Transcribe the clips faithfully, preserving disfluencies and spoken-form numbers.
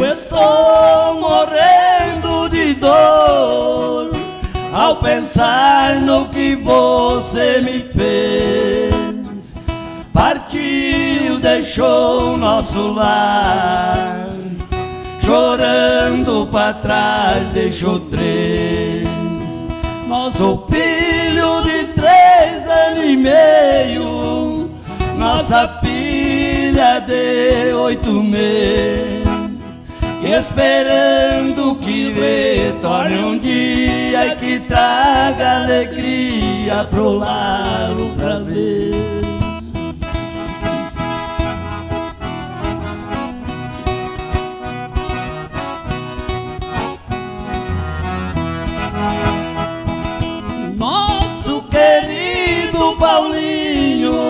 Estou morrendo de dor ao pensar no que você me fez. Partiu, deixou nosso lar, chorando pra trás deixou três. Nosso filho de três anos e meio, nossa filha de oito meses, esperando que retorne um dia que traga alegria pro lar outra vez. Nosso querido Paulinho,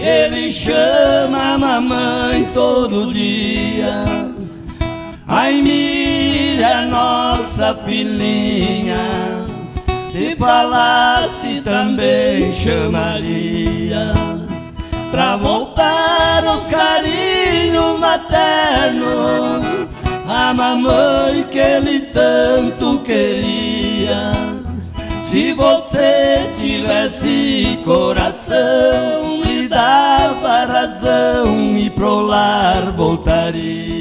ele chama a mamãe todo dia. A Emília, nossa filhinha, se falasse também chamaria. Pra voltar os carinhos maternos, a mamãe que ele tanto queria. Se você tivesse coração, lhe dava razão e pro lar voltaria.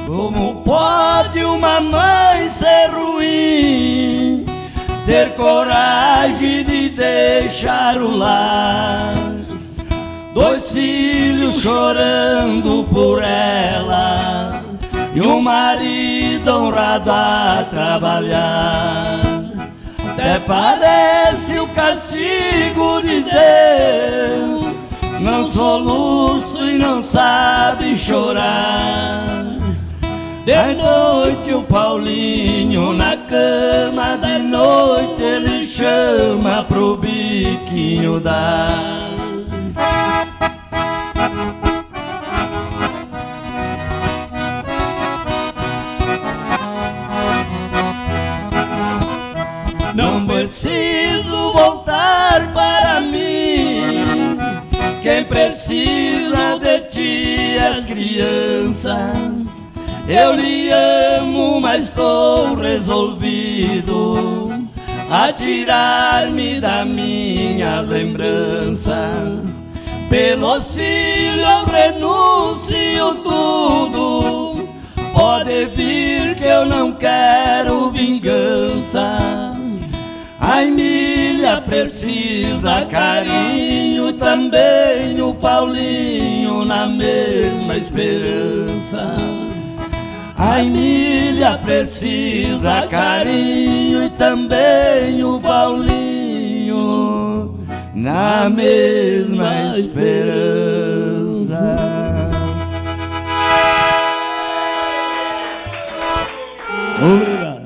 Como pode uma mãe ser ruim, ter coragem de deixar o lar? Dois filhos chorando por ela e um marido honrado a trabalhar. Até parece o castigo de Deus, não soluça e não sabe chorar. De noite o Paulinho na cama, de noite ele chama pro biquinho dar. Não preciso voltar para mim. Quem precisa de ti é as crianças. Eu lhe amo, mas estou resolvido a tirar-me da minha lembrança. Pelo auxílio eu renuncio tudo. Pode vir que eu não quero vingança. A Emília precisa carinho, também o Paulinho na mesma esperança. A Emília precisa carinho e também o Paulinho na mesma esperança. Obrigado.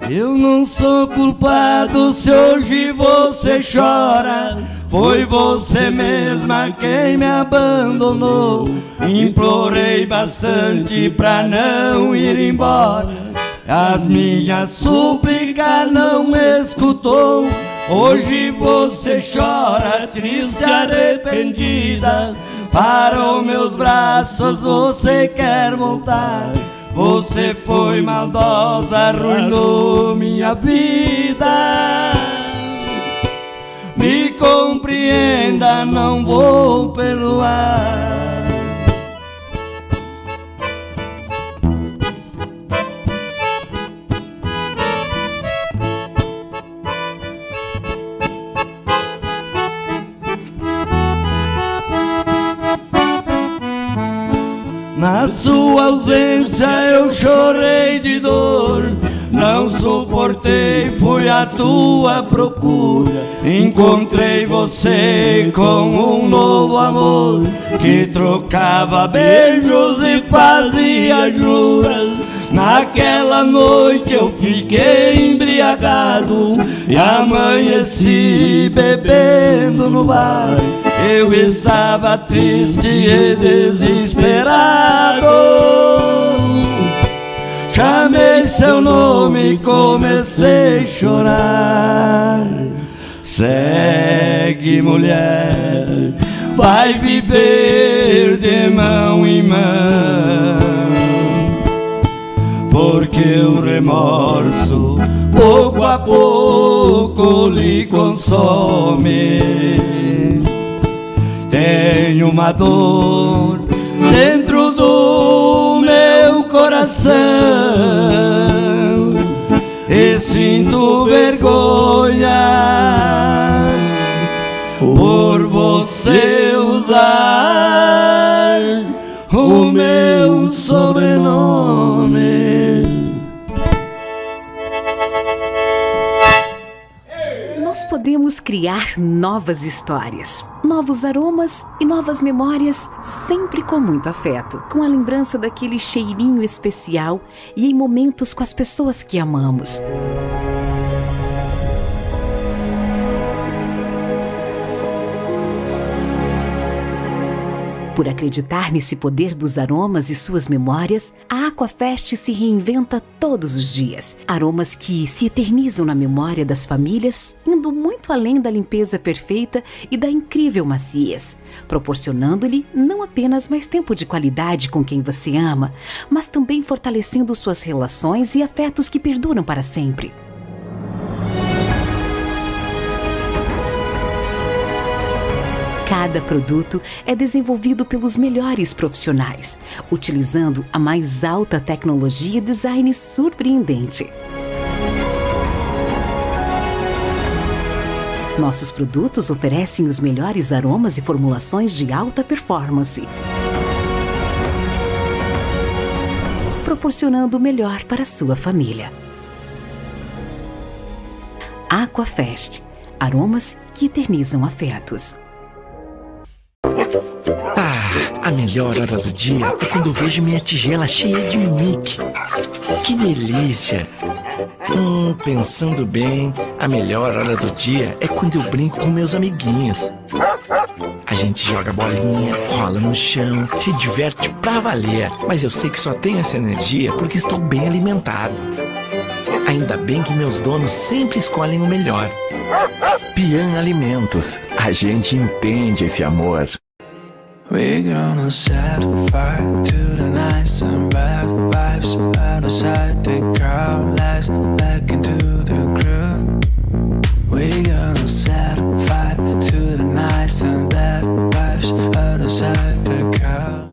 Eu não sou culpado se hoje você chora. Foi você mesma quem me abandonou. Implorei bastante pra não ir embora. As minhas súplicas não escutou. Hoje você chora, triste, arrependida. Para os meus braços você quer voltar. Você foi maldosa, arruinou minha vida. Me compreenda, não vou perdoar. Na sua ausência eu chorei de dor, não suportei, fui à tua procura. Encontrei você com um novo amor que trocava beijos e fazia juras. Naquela noite eu fiquei embriagado e amanheci bebendo no bar. Eu estava triste e desesperado. Chamei seu nome, comecei chorar. Segue, mulher, vai viver de mão em mão, porque o remorso pouco a pouco lhe consome. Tenho uma dor dentro do meu coração e sinto vergonha por você usar o meu sobrenome. Nós podemos criar novas histórias, novos aromas e novas memórias, sempre com muito afeto, com a lembrança daquele cheirinho especial e em momentos com as pessoas que amamos. Por acreditar nesse poder dos aromas e suas memórias, a Aquafest se reinventa todos os dias. Aromas que se eternizam na memória das famílias, indo muito além da limpeza perfeita e da incrível maciez, proporcionando-lhe não apenas mais tempo de qualidade com quem você ama, mas também fortalecendo suas relações e afetos que perduram para sempre. Cada produto é desenvolvido pelos melhores profissionais, utilizando a mais alta tecnologia e design surpreendente. Nossos produtos oferecem os melhores aromas e formulações de alta performance, proporcionando o melhor para sua família. Aquafest, aromas que eternizam afetos. Ah, a melhor hora do dia é quando eu vejo minha tigela cheia de Mickey. Que delícia! Hum, pensando bem, a melhor hora do dia é quando eu brinco com meus amiguinhos. A gente joga bolinha, rola no chão, se diverte pra valer. Mas eu sei que só tenho essa energia porque estou bem alimentado. Ainda bem que meus donos sempre escolhem o melhor. Pian Alimentos, a gente entende esse amor. We gonna set fire to the nights and bad vibes. Out of sight, the crowd lies back into the groove. We gonna set fire to the nights and bad vibes. Out of sight, the crowd.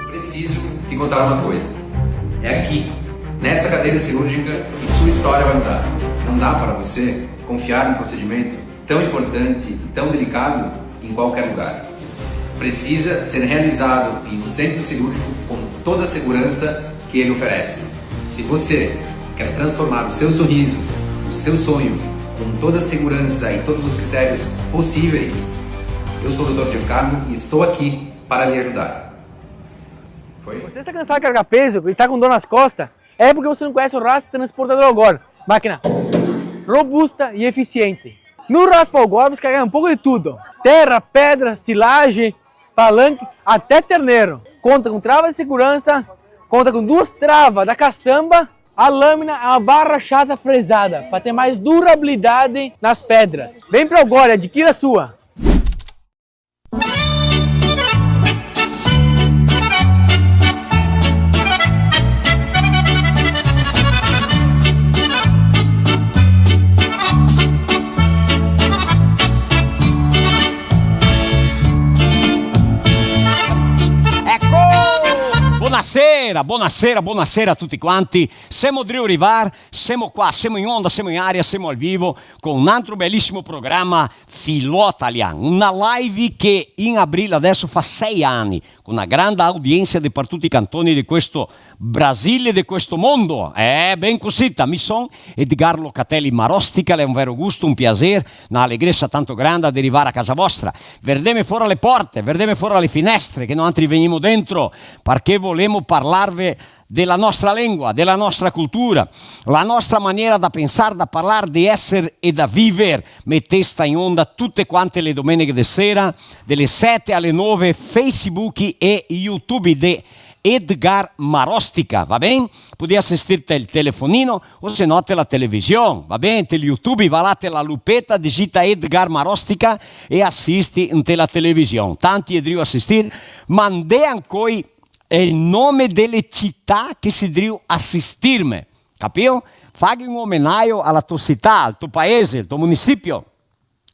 Preciso te contar uma coisa. É aqui, nessa cadeira cirúrgica, que sua história vai mudar. Não dá para você confiar num procedimento tão importante e tão delicado em qualquer lugar. Precisa ser realizado em um centro cirúrgico com toda a segurança que ele oferece. Se você quer transformar o seu sorriso, o seu sonho, com toda a segurança e todos os critérios possíveis, eu sou o doutor Giancarlo e estou aqui para lhe ajudar. Foi? Você está cansado de carregar peso e está com dor nas costas? É porque você não conhece o Ras Transportador Algor. Máquina robusta e eficiente. No Ras Algor você carrega um pouco de tudo: terra, pedra, silagem, palanque, até terneiro. Conta com trava de segurança, conta com duas travas da caçamba, a lâmina é uma barra chata fresada, para ter mais durabilidade nas pedras. Vem pro Algor e adquira a sua. Eco! Vou nascer! Bonasera, bonasera, bonasera a tuti quanti. Semo drio rivar, semo qua, semo in onda, semo in aria, semo al vivo con un altro belisimo programa Filò Talian. Una live che in abril adeso fa sei ani, con una granda audiensia de par tuti i cantoni de questo Brasile, de questo mondo. Eh, ben cosita, mi son Edgar Locatelli Marostica, l'è un vero gusto, un piaser, na alegresa tanto granda de rivar a casa vostra. Verdeme fora le porte, verdeme fora le finestre, che noantri vegnimo dentro, parché volemo parlarve de la nostra lengua, de la nostra cultura, la nostra maniera da pensar, da parlar, de eser e da viver. Metesta in onda tute quante le domeneghe de sera, de le sete a le nove, Facebook e YouTube de Edgar Marostica, va ben? Podì asistir te el telefonino o se no te la television, va ben? Te el YouTube, va là te la lupeta, digita Edgar Marostica e asisti inte la television. Tanti xe drio asistir, mandè ancoi el nome de le cità che si drio asistirme, capìo? Faghe un omenaio a la to cità, al to paese, al to munisipio,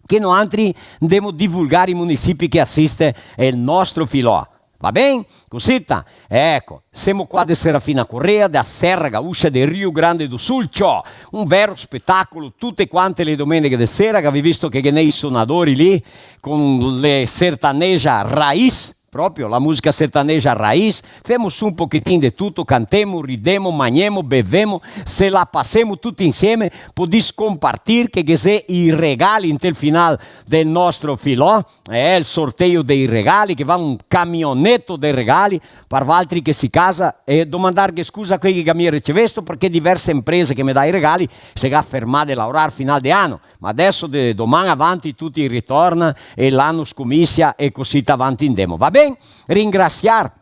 che noantri ndemo divulgar i munisipi che asiste el nostro filò. Va ben? Cosita? Eco, semo qua de Serafina Corrêa, da Serra Gaúcha, de Rio Grande do Sul, ciò, un vero spetacolo, tute quante le domeneghe de sera, che gavì visto che ghe n'è i sonadori lì, con le sertaneja raiz, proprio la musica sertaneja raiz, femo su un pochetin de tuto, cantemo, ridemo, magnemo, bevemo, se la pasemo tuti insieme, podì scompartir che ghe xe i regali inte el final del nostro filò, eh, el sorteio dei regali, che va un camioneto de regali par valtri che sì casa, e domandarghe scusa a quei che ga mia ricevesto, parché diverse imprese che me dà i regali se ga fermà de laorar final de ano. Ma adeso de doman avanti tuti ritorna e l'ano scomisia e cosita avanti ndemo. Va ben? Ringrasiar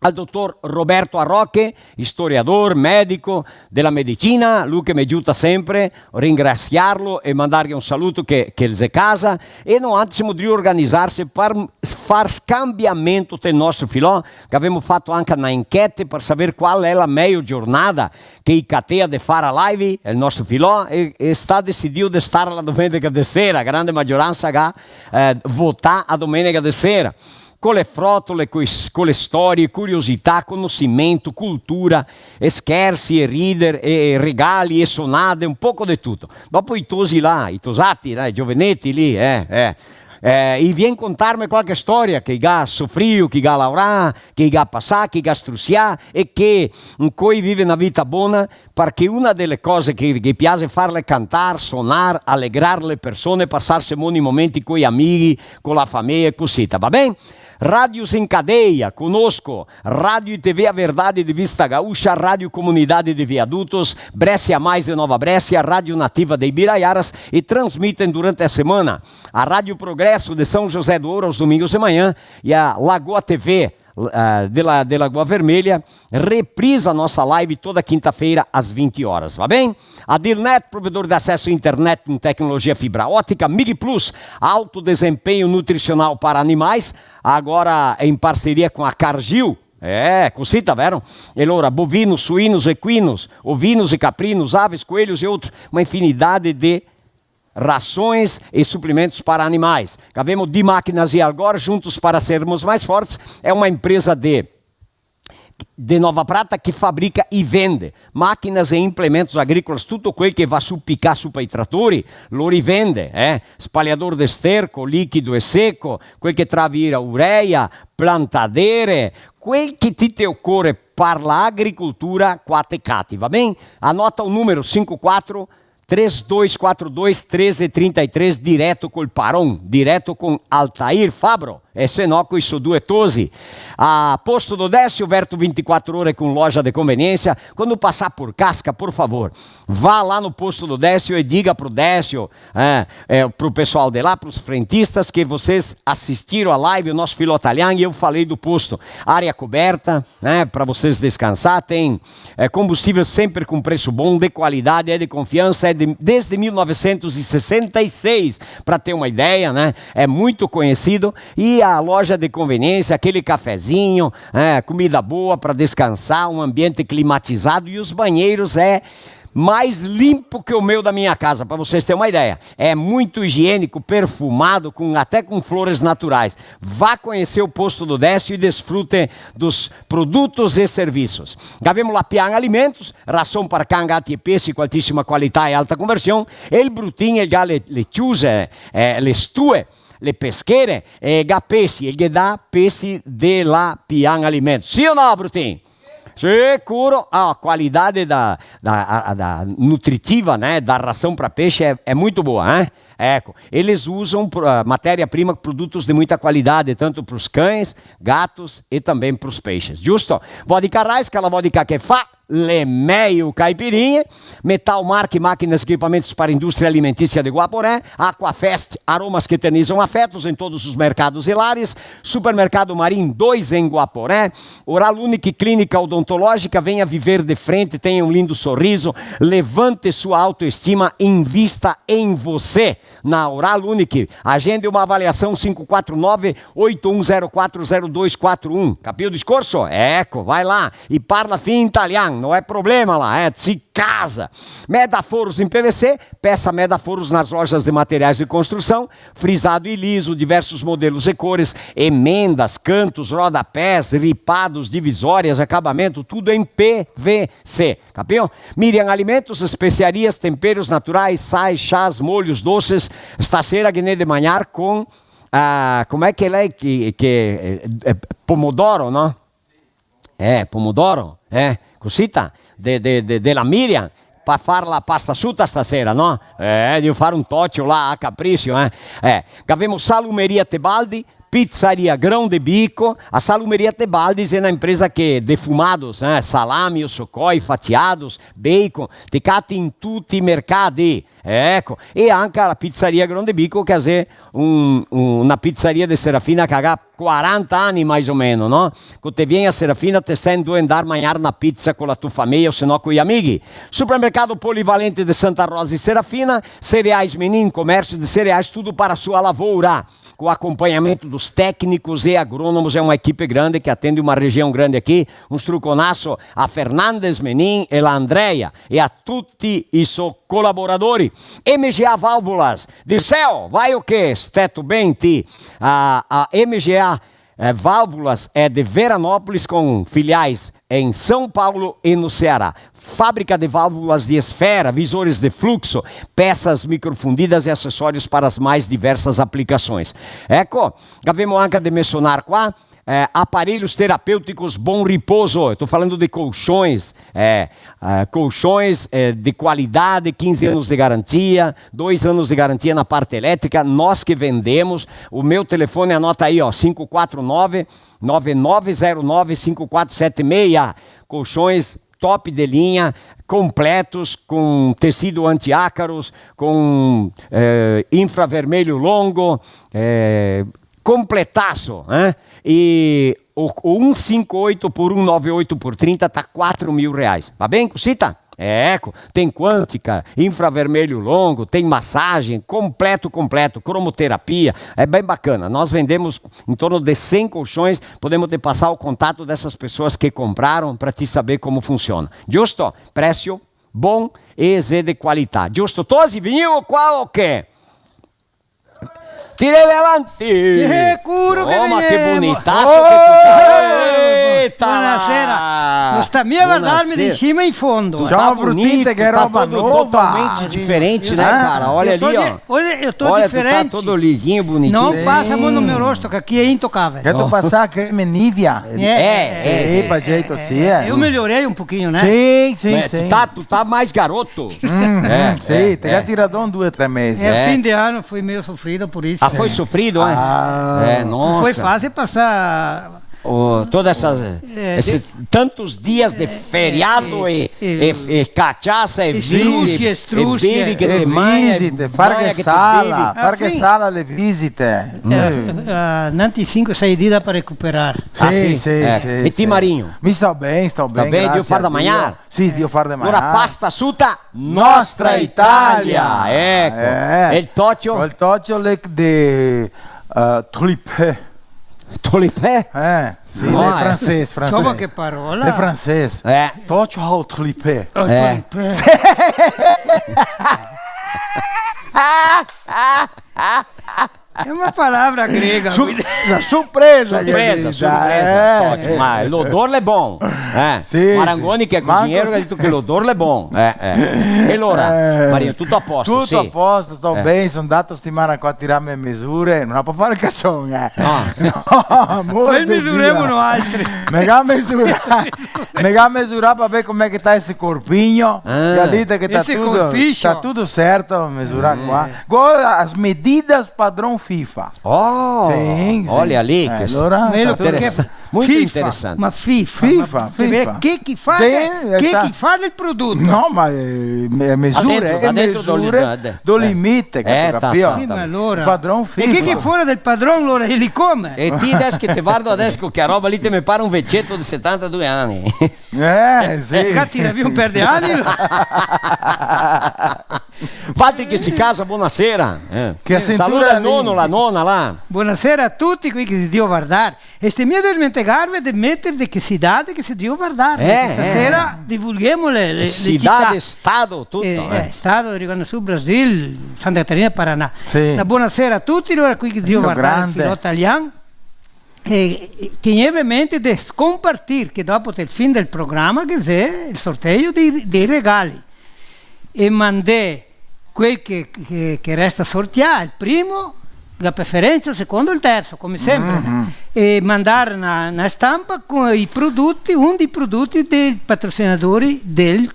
al dotor Roberto Arroche, istoriador, medico de la medicina, lu che me giuta sempre, ringrasiarlo e mandarghe un saluto che, che el xe casa, e noantri semo drio organizarse par far scambiamento del nostro filò, che gavemo fato anca na enquete par saver qual xe la mejo giornada che i catea de far a live, el nostro filò, e, e stà decidio de star la domenega de sera, grande magioransa ga, eh, votà a domenega de sera. Co le frotole, coi s-, co le storie, curiosità, conosimento, cultura, e schersi, e rider, e regali, e sonade, un poco de tuto. Dopo i tosi là, i tosati là, i gioveneti lì, eh, eh, eh, i vien contarme qualche storia, che i ga sofrio, che i ga laorà, che i ga pasà, che i ga strusià, e che ancoi vive na vita bona, parché una de le cose che, che ghe piaxe far l'è cantar, sonar, alegrar le persone, pasarse boni momenti coi amighi, co la fameja e cosita, va ben? Rádios em Cadeia, conosco, Rádio e T V A Verdade de Vista Gaúcha, Rádio Comunidade de Viadutos, Bréscia Mais de Nova Bréscia, Rádio Nativa de Ibiraiaras e transmitem durante a semana a Rádio Progresso de São José do Ouro aos domingos de manhã e a Lagoa T V, eh, de La, de Lagoa Vermelha, reprisa a nossa live toda quinta-feira às vinte horas, va ben? Adilnet, provedor de acesso à internet com tecnologia fibra ótica, Mig Plus, alto desempenho nutricional para animais, agora em parceria com a Cargill. É, cosita, vero? E allora, bovinos, suínos, equinos, ovinos e caprinos, aves, coelhos e outros, uma infinidade de rações e suplementos para animais. Gavemo di Máquinas e Algor, juntos para sermos mais fortes, é uma empresa de, de Nova Prata que fabrica e vende máquinas e implementos agrícolas, tuto quel che va su picà su pa i tratori, lo rivende, eh? Spaliador de sterco, liquido e seco, quel che tra vira urea, plantadere, quel che ti te ocore par la agricoltura, qua te cati, va ben? Anota o numero: cinco quatro três dois quatro dois, treze trinta e três, direto col Paron, direto com Altair Fabro, e se no coi so due tosi. A Posto do Décio, aberto vinte e quatro ore com loja de conveniência. Quando passar por Casca, por favor, vá lá no Posto do Décio e diga pro Décio, é, é, pro pessoal de lá, pros frentistas, que vocês assistiram a live, o nosso Filó Talian, e eu falei do posto. Área coberta, né, pra vocês descansar, tem é, combustível sempre com preço bom, de qualidade, é de confiança, é de, desde mil novecentos e sessenta e seis, pra ter uma ideia, né? É muito conhecido. E a loja de conveniência, aquele cafezinho, é, comida boa pra descansar, um ambiente climatizado e os banheiros é Mais limpo que o meu da minha casa, pra vocês terem uma ideia. É muito higiênico, perfumado, com, até com flores naturais. Vá conhecer o Posto do Décio e desfrutem dos produtos e serviços. Gavemo la Pian Alimentos, ração para can, gati e pesi, com altíssima qualità e alta conversión. E el Brutin, el ga le, le ciuse, eh, le stue, le peschere, e ga pesi, el ghe dà pesi de la Pian Alimentos. Sì o no, Brutin? Sicuro, a qualità da, da, a, da nutritiva, né, da ração pra peixe é, é muito boa, né? Eco, eles usam pro-, a matéria-prima, produtos de muita qualidade, tanto pros cães, gatos e também pros peixes. Giusto? Vodka Raiska, la vodka che fa le meio caipirinhe, Metal Mark, máquinas e equipamentos para a indústria alimentícia de Guaporé, Aquafest, aromas que eternizam afetos em todos os mercados e lares, Supermercado Marim dois em Guaporé, Oral Unique Clínica Odontológica, venha viver de frente, tenha um lindo sorriso, levante sua autoestima, invista em você. Na Oral Unique, agende uma avaliação, cinco quatro nove, oito um zero quatro, zero dois quatro um. Capì o discorso? Eco, vai lá e parla fin italian, não é problema lá, é, se casa. Medaforos em P V C, peça Medaforos nas lojas de materiais de construção, frisado e liso, diversos modelos e cores, emendas, cantos, rodapés, ripados, divisórias, acabamento, tudo em P V C, capio? Miriam Alimentos, especiarias, temperos naturais, sais, chás, molhos, doces, stasera ghe n'è de magnar con, ah, come che l'è che, che, eh, eh, pomodoro, no? Eh, pomodoro, eh, cosita, de, de, de, de la Miriam, pa far la pasta suta stasera, no? Eh, devo far un tocio là a capricio, eh. Eh, gavemo Salumeria Tebaldi, Pizzaria Grão de Bico, a Salumeria Tebaldi xe na impresa che de fumados, eh, salami, osocoi, fatiados, bacon, te cati in tuti i mercadi. Eco, e anca la pizzaria Grão de Bico, che xe un, un, na pizzaria de Serafina che ga quaranta ani, mais o meno, no? Co te vien a Serafina, te sè ndove ndar magnar na pizza co la to fameia o se no coi amighi. Supermercado Polivalente de Santa Rosa e Serafina, Cereais Menin, comércio de cereais, tudo para a sua lavoura. Com acompanhamento dos técnicos e agrônomos, é uma equipe grande que atende uma região grande aqui. Un struconaso a Fernandes Menin e la Andrea e a tuti i so colaboradori. M G A Válvulas, de céu, vai o quê? Steto ben ti? A, a M G A, eh, Válvulas é de Veranópolis, com filiais em São Paulo e no Ceará. Fábrica de válvulas de esfera, visores de fluxo, peças microfundidas e acessórios para as mais diversas aplicações. Eco, gavemo anca de mencionar qua, eh, aparelhos terapêuticos Bom Repouso. Eu tô falando de colchões, é, ah, colchões, eh, de qualidade, quinze anos de garantia, dois anos de garantia na parte elétrica, nós que vendemos. O meu telefone, anota aí, ó, cinco quatro nove, nove nove zero nove, cinco quatro sete seis. Colchões top de linha, completos, com tecido anti-ácaros, com, eh, infravermelho longo, eh, completaço, né? E o, o um cinco oito por um nove oito por trinta tá quatro mil reais. Tá bem, cosita? É, eco, tem quântica, infravermelho longo, tem massagem, completo, completo, cromoterapia, é bem bacana. Nós vendemos em torno de cem colchões, podemos te passar o contato dessas pessoas que compraram pra te saber como funciona. Giusto? Preço bom e de qualità. Giusto, Tosi, vegnivo qua o che? Tireve avanti! Che curo che... Oh, ma che vegnemo! Bonitaso che tu tá! Eh, eita, bonasera! Là! No sta mia vardarme de sima in fondo. Tu tá bonito, che roba nova! Totalmente diferente, né, cara? Olha ali, ó. Olha, eu tô diferente. Olha, tu tá todo lisinho, bonitinho. Não passa a mão no meu rosto, que aqui é intocável. Quer tu passar creme Nivea? É, é, é. Sim, pra jeito assim, é. Eu melhorei um pouquinho, né? Sim, sim, sim. Tu tá, tu tá mais garoto. Hum, é, sim, é, te ga tirado um, dois, três meses. É, fim de ano foi meio sofrido, por isso. Ah, foi sofrido, é? Ah. É, nossa. Não foi fácil passar. Todas essas, esses tantos dias de feriado e, e, e cachaça, e vinho, e, e bevi que te manha, visite, far che sala, far che sala le visite. Eh, ah, nanti cinque, sei dì da recuperar. Sì, sì, sì. E ti, Marinho? Mi sto ben, sto ben, grasie a Dio. Sta ben, Dio far da magnar? Sì, Dio far da magnar. Alora, pasta suta, Nostra Italia, eco. Eh. E el tocio? El tocio l'è de, eh, Trip. Tulipé? Eh, sì, no, l'è francés, francés. Ciò, ma che parola? L'è francés. Eh. Tocho ho tulipé. Oh, eh. Tulipé. Xe una parola grega. Su-, quindi. Sorpresa, sorpresa, che sorpresa, eh. Tocho, ma l'odor l'è bon, eh. Sì, Marangoni, sì, che xe cusiniero, ga dito che l'odor l'è bon, eh, eh. E alora, eh, Marino, tuto a posto, tuto a posto, sto ben, son ndato setimana qua a tirarme le misure, no pol far el cason, eh. No. No, amor de Dio. Poi misuremo noaltri. Me ga misurà, me ga misurà par ver come che sta ese corpigno. Ah. Ga dito che sta tuto, sta tuto serto, misurà qua. Eh. Go las medidas padron FIFA. Oh, sì, sì. Olha ali, eh, che alora, melo, sta tuto, parché interessa-, molto interessante. FIFA, ma FIFA, FIFA, ma FIFA. Che, che fa, che, che fa del prodoto? No, ma, eh, me-, misure, dentro, eh, dentro do misure, li-, eh, do limite, eh, capìo? Sì, ma alora. Padron FIFA. E chi che xe fora del padron, alora, e li come? E ti deso che te vardo deso co che roba lì, te me pare un veceto de setantadue ani. Eh, sì. Qua tira via un per de ani, là. Patrick, si casa, bonasera. Eh. Che a sintura. Saluda el nono, la nona, là. Bonasera a tuti quei che xe drio vardar. E stè mia desmentegarve de meter de che cidade che xe drio vardar, eh, parché stasera divulghemo le, le, le cità. Cidade, stato, tuto, eh, eh, eh. Stato, rivando su, Brasil, Santa Catarina, Paraná. Sì. Na bonasera a tuti, alora, quei che xe drio vardar el Filò Talian. E, e tegneve in mente de scompartir, che dopo, tel fin del programa, che xe el sorteio dei, dei regali. E mandè quel che, che, che resta sortià, el primo, la preferensa, el secondo, el terso, come sempre, né? E mandar na, na stampa co i prodoti, un dei prodoti del patrocinador del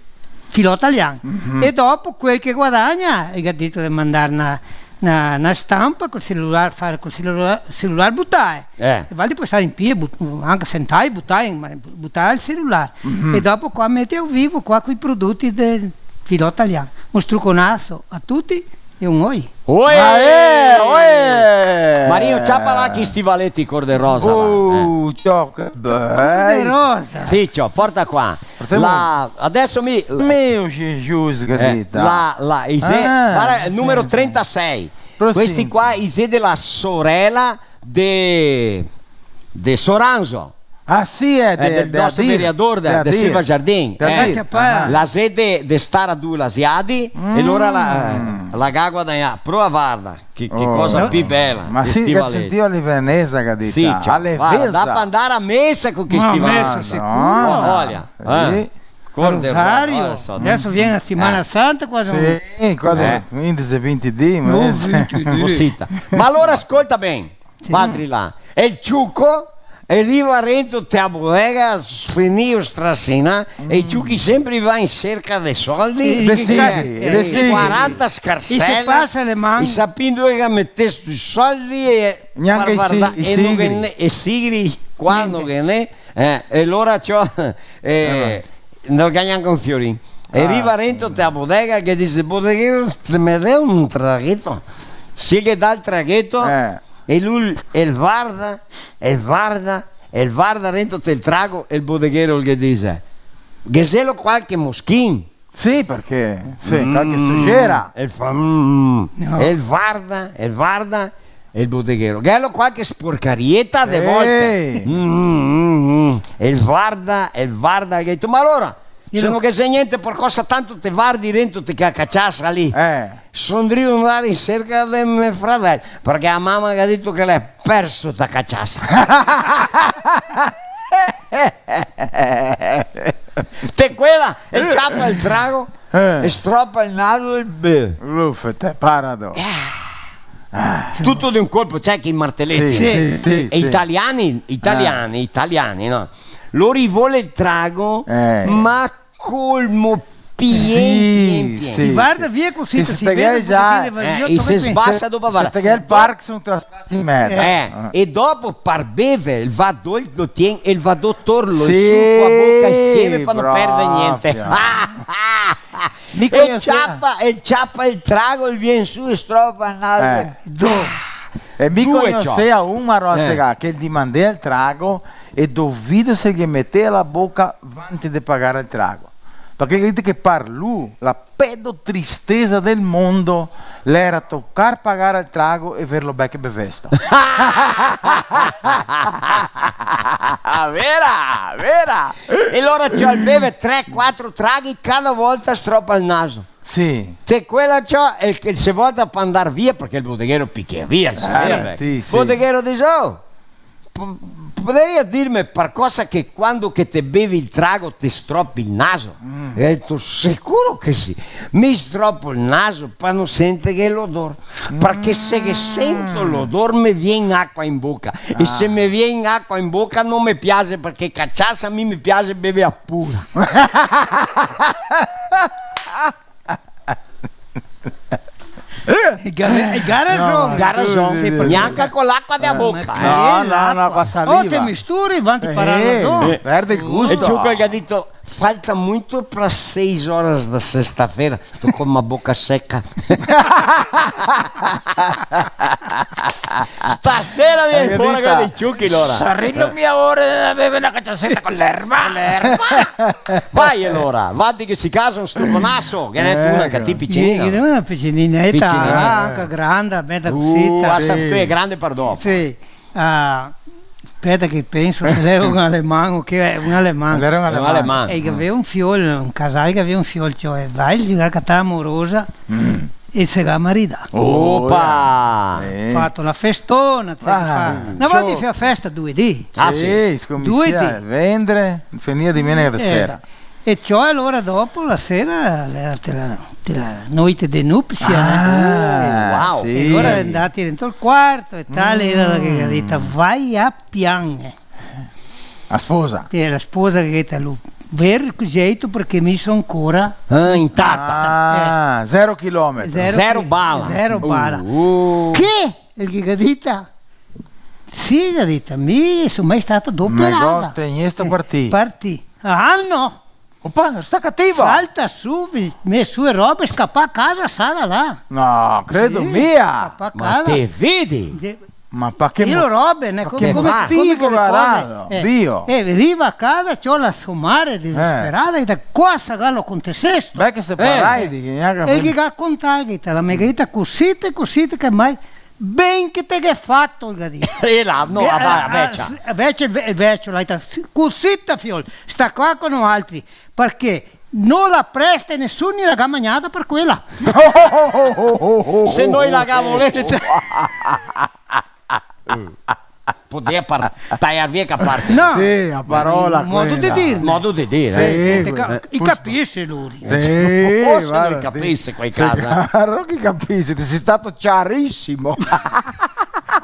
Filò Talian. E dopo quel che guadagna, el ga dito de mandar na, na, na stampa col celular, far col celular, celular, butar. Eh. E valtri pol star in pie, but-, anca sentai, butai, ma bu-, butar el celular. E dopo qua mete ao vivo, qua, coi prodoti del Filò Talian. Un struconaso a tuti e un oi. Oe! Oe! Marinho, ciapa là chi stivaleti cor de rosa, là, eh. Uh, ciò, che bei. Cor de rosa. Sì, ciò, porta qua. Portemo. La, adeso mi... Mio Gesù, che dita. La, la, i xe, ah, varda, el numero trentasei. Prosegui. Questi qua i xe de la sorela de, de Soranzo. Ah, sì, eh, del nostro vereador de, de Silva Jardim. De Adir. Ah. La xe de, de Stara Dula Siadi, e alora la, la ga guadagnà. Prova, varda, che, che cosa pi bela, che stivaleti. Ma sì, che sentìo a Livenesa, che dita. Sì, ciò, varda, dà par andar a mesa co che stivaleti. Ma a mesa sicuro. Madona. Olha, eh. Rosario. Adeso vien la Setimana Santa, quasi. Sì, quasi quindese, vinti dì, ma... No, vinti dì. Cosita. Ma alora scolta ben, sì. Patri là. E el ciuco el riva rento te a bodega, sfinìo, strasinà, e i ciuchi sempre va in serca de soldi. De sigri, de sigri. Quaranta scarsele. E se pasa le man. E sapendo che ga metesto i soldi e... Gnanca i si-, i sigri. E sigri, quando che ne, eh, e alora ciò, eh, no ga gnanca un fiorin. E riva rento te a bodega che dise: "Bodeghero, te me dè un tragheto?" Se ghe dà el tragheto, e lu el varda, el varda, el varda rento te el trago, e el bodeghero el ghe dise: "Ghe xelo qualche moschin?" Sì, parché, sì, qualche sugera. El fa, mm, el varda, el varda, e el bodeghero: "Ghe xelo qualche sporcarieta de volte?" Ehi! Mm, mm, mm. El varda, el varda, el ga dito: "Ma alora, se no ghe xe gnente, par cosa tanto te vardi rento te chea caciasa lì?" Eh. "Son drio ndar in serca de me fradel, parché la mama ga dito che l'è perso ta caciasa." Te quela, e ciapa el trago, e stropa el naso e el beve. Uf, te parado. Tuto de un colpo, sa che i marteleti? Sì, sì, sì. E italiani, italiani, italiani, no? Lori vol el trago, ma colmo, pien, pien, pien. Sì, sì. I varda via cusì, che se te ghe già, eh, e se sbasa dopo, varda. Se te ghe el Parkinson, te la sbasi in mezo. Eh, e dopo par bever, el va do, el lo tien, el va do torlo, el su co la boca insieme par no perder gnente. Sì, proprio. Mi conosea. E ciapa, e ciapa el trago, el vien su e stropa el naso. Eh. E mi conosea un, ma roba, eh, che el dimandea el trago e dovido se ghe metea la boca vanti de pagar el trago. Parché dite che par lu la pedo tristesa del mondo l'era tocar pagar el trago e verlo bel che bevesto. Vera, vera. E alora, ciò, el beve tre, quatro traghi, cada volta stropa el naso. Sì. Te quela, ciò, el, el se volta par andar via, parché el bodeghero pichea via, el se vede. Sì, sì. Bodeghero dixe: "Oh, po-, poderia dirme par cosa che quando che te bevi el trago te stropi el naso?" Mm. E el ga dito: "Sicuro che sì. Mi stropo el naso par no sentir l'odor. Parché se che sento l'odor me vien acua in boca. E se me vien acua in boca no me piaxe, parché cachaça a mi me piaxe bever a pura." El ga, el ga rason. No, el ga rason. Sì, sì, sì. Gnanca co l'acua dea boca, eh. No, no, no, co la saliva. Oh, te misturi, vanti parar la zona. Eh, perde el gusto. E Ciuco el ga dito: "Falta muito pra seis horas da sexta-feira, tô com uma boca seca." Stasera vien fora quela dei Ciuchi, alora. Sarìa mia ora de bever na cacaseta co l'erba. Co l'erba. Vai, alora, vanti che se casa un struconaso, che ne ghe n'è una che ti picinina. Ghe n'è una picinineta, picinina, anca granda, bela cusita. Uh, la sa, quela grande par dopo. Sì. Ah, speta che penso, se l'era un aleman, o che xe, un aleman. L'era un aleman. Un aleman. E che gaveva un fiol, un casal che gaveva un fiol, ciò, e va, el se ga catà la morosa e se ga maridà. Opa! Eh. Fato la festona, te che fa. Na volta i fea festa due dì. Ah, sì? Sì, scominsia vendre, finìa dimenica de sera. E ciò, alora dopo la sera, la, te la, te la noite de nupsia, né? Ah, wow. Sì. E alora andati dentro el quarto e tal, e la che ga dito: "Vai a pian." La sposa. E la sposa che ga dito: "Lu, ver jeito, parché mi so ancora intata." Ah, zero chilometri. Zero chi-, zero bala. Zero bala. Uh. Che? El che ga dito: "Sì", ga dito, "mi so mai stata doperada." Negote in esta partì. Partì. Ah, no! Opa, sta cativa! Salta su, vi-, me su e robe, scapà a casa, sala là. No, credo mia! Scapà a casa. Ma te vedi? Ma pa che... Io mo-, robe, né, pa come, che come, come che le cose, eh, Dio. Eh, riva a casa, ciò la so mare disperada, e da qua sa galo contesesto. Beh, che se parla di che gnanca... E che ga contà, che te la me ga dita cusì, te cusì, te che mai Ben che te ghe fato, el ga dito. E là, no, la, la vecia. Vecia, ve-, vecio, la ga dito: "Cusita, fiol, sta qua co noaltri, parché no la presta nesun, i la ga magnada par quela." Se no i la ga volesta. Podea par-, taiar via che parte. No. Sì, a parola. Modo de dir. Modo de dir, eh. Sì, te ca-, eh, i capise lori. Sì, forse varda, no i capise qua in casa. Sì, claro che i capise, te si stato ciarisimo.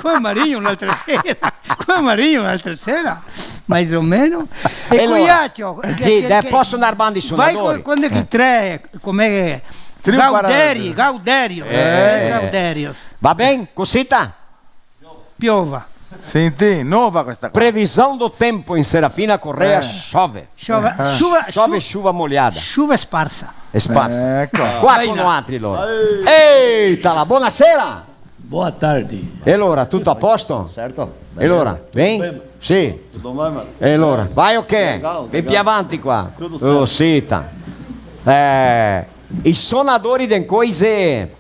Come Marino l'altra sera. Come Marino l'altra sera. Mais o meno. E alora, Cuiacio, sì, che, dai, che poso andar bandi i sonadori? Vai co-, quando che tre, come che... Trio Gauderi, Paradiso. Gauderio. Eh. Gauderios. Va ben? Cusita? Piova. Senti, nova questa qua. Previsão do tempo em Serafina Corrêa, eh, chove. Chove, eh, chuva, chove, chu-, chuva molhada. Chuva sparsa. Sparsa. Eco. Qua co noaltri, alora. Eita, là, bonasera. Boa tarde. E alora, tuto a posto? Certo. E alora, ben? Ben. Sì. Tuto ben, ma... E alora, vai o che? Legal, legal. Vien pì avanti qua. Tuto certo. Oh, sì, ta. Eh, i sonadori de Coise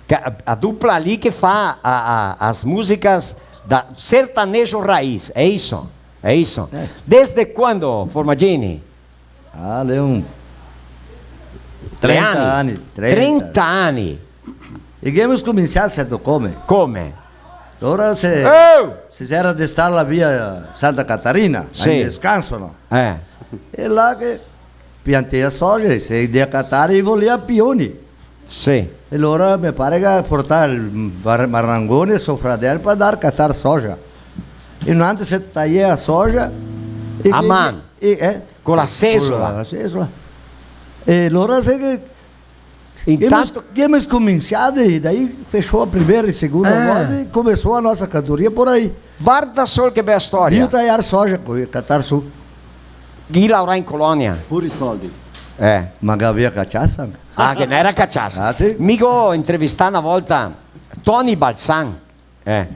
Ca-, a dupla lì che fa a, a, as musicas da sertanejo raiz, é isso? É isso? Eh. Desde quando, Formaggini? Ah, l'è un trenta ani. Trenta ani, trenta. Trenta ani. E ghemo scominsià, certo, come? Come? Alora se, oh! Se gera de star là via Santa Catarina, sì, in descanso, no? Eh. E là che piantea soja, e se i dea catar, i volea pioni. Sì. E alora me pare che portà el bar-, barangone, so fradel, par ndar catar soja. E noantri se taia a soja e... A man? E, eh? Co la sesola? Co la sesola. E alora se che... Intanto ghemo, ghemo scominsià, e daí fechou a primeira e segunda voz e começou a nossa cantoria por aí. Varda sol che bela storia. Io taiar soja, co-, catar su. Chi laorà in colonia? Pure i soldi. Eh. Ma che gavea cachaça? Ah, che n'era cachaça. Ah, sì? Mi go intervistà na volta Toni Balsan. Eh,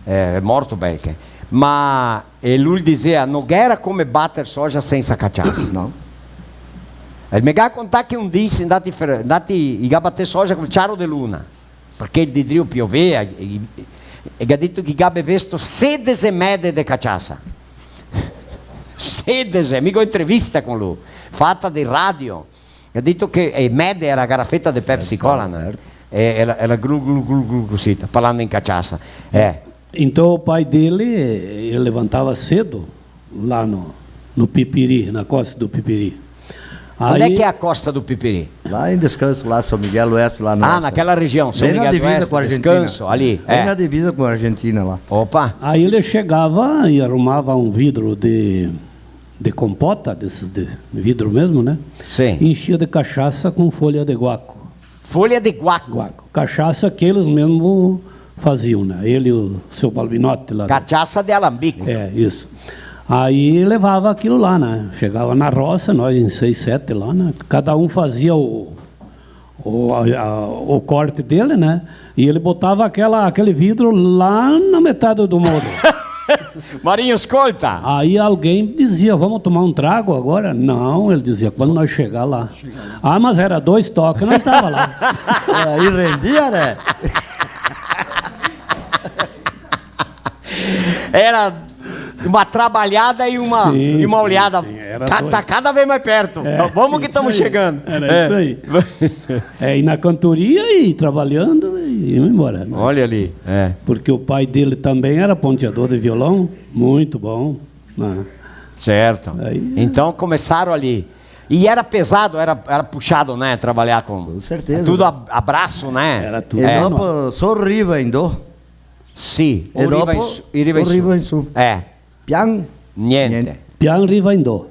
eh, morto bel che. Ma, e lu el disea, no ghera come bater soja sensa cachaça. No. El me ga contà che un dì i xe ndati fer-, ndati, i ga batè soja col ciaro de luna, parché el dì drio piovea, e, e, e ga dito che i ga bevesto sedese mede de cachaça. Sedese, mi go entrevista con lu, fata de radio. Ga dito che, e mede era a garafeta de Pepsi Cola, no? Certo. E, e la, e la glu, glu, glu, glu, cusì, parlando in cachaça. Eh. Então o pai dele, eh, ele levantava cedo lá no, no Pipiri, na costa do Pipiri. Onde é que é a costa do Pipiri? Lá em Descanso, lá São Miguel Oeste, lá no... Ah, naquela região, São Miguel do Oeste, Descanso, ali, é. Bem na divisa com a Argentina lá. Opa! Aí ele chegava e arrumava um vidro de, de compota, desses de vidro mesmo, né? Sim. E enchia de cachaça com folha de guaco. Folha de guaco. Guaco. Cachaça que eles mesmo faziam, né? Ele e o seu Balbinotti lá. Cachaça de alambico. É, isso. Aí levava aquilo lá, né? Chegava na roça, nós em seis, sete lá, né? Cada um fazia o, o, a, a, o corte dele, né? E ele botava aquela, aquele vidro lá na metade do morro. Marinho, escolta! Aí alguém dizia: "Vamos tomar um trago agora?" "Não", ele dizia, "quando nós chegar lá." Ah, mas era dois toques, nós tava lá. Aí rendia, né? Era uma trabalhada e uma, sim, e uma olhada. Sim, era dois. Tá, tá cada vez mais perto. É, então, vamos que estamos chegando. Era isso aí. É, e na cantoria e trabalhando e indo embora, né? Olha ali, é. Porque o pai dele também era ponteador de violão, muito bom, né? Certo. Aí, então começaram ali. E era pesado, era, era puxado, né? Trabalhar com... Com certeza. Tudo a, a braço, né? Era tudo. É. E dopo só riva in do. Sì, e dopo riva in su. Riva in su. Eh. Pian? Niente. Niente. Pian riva in do.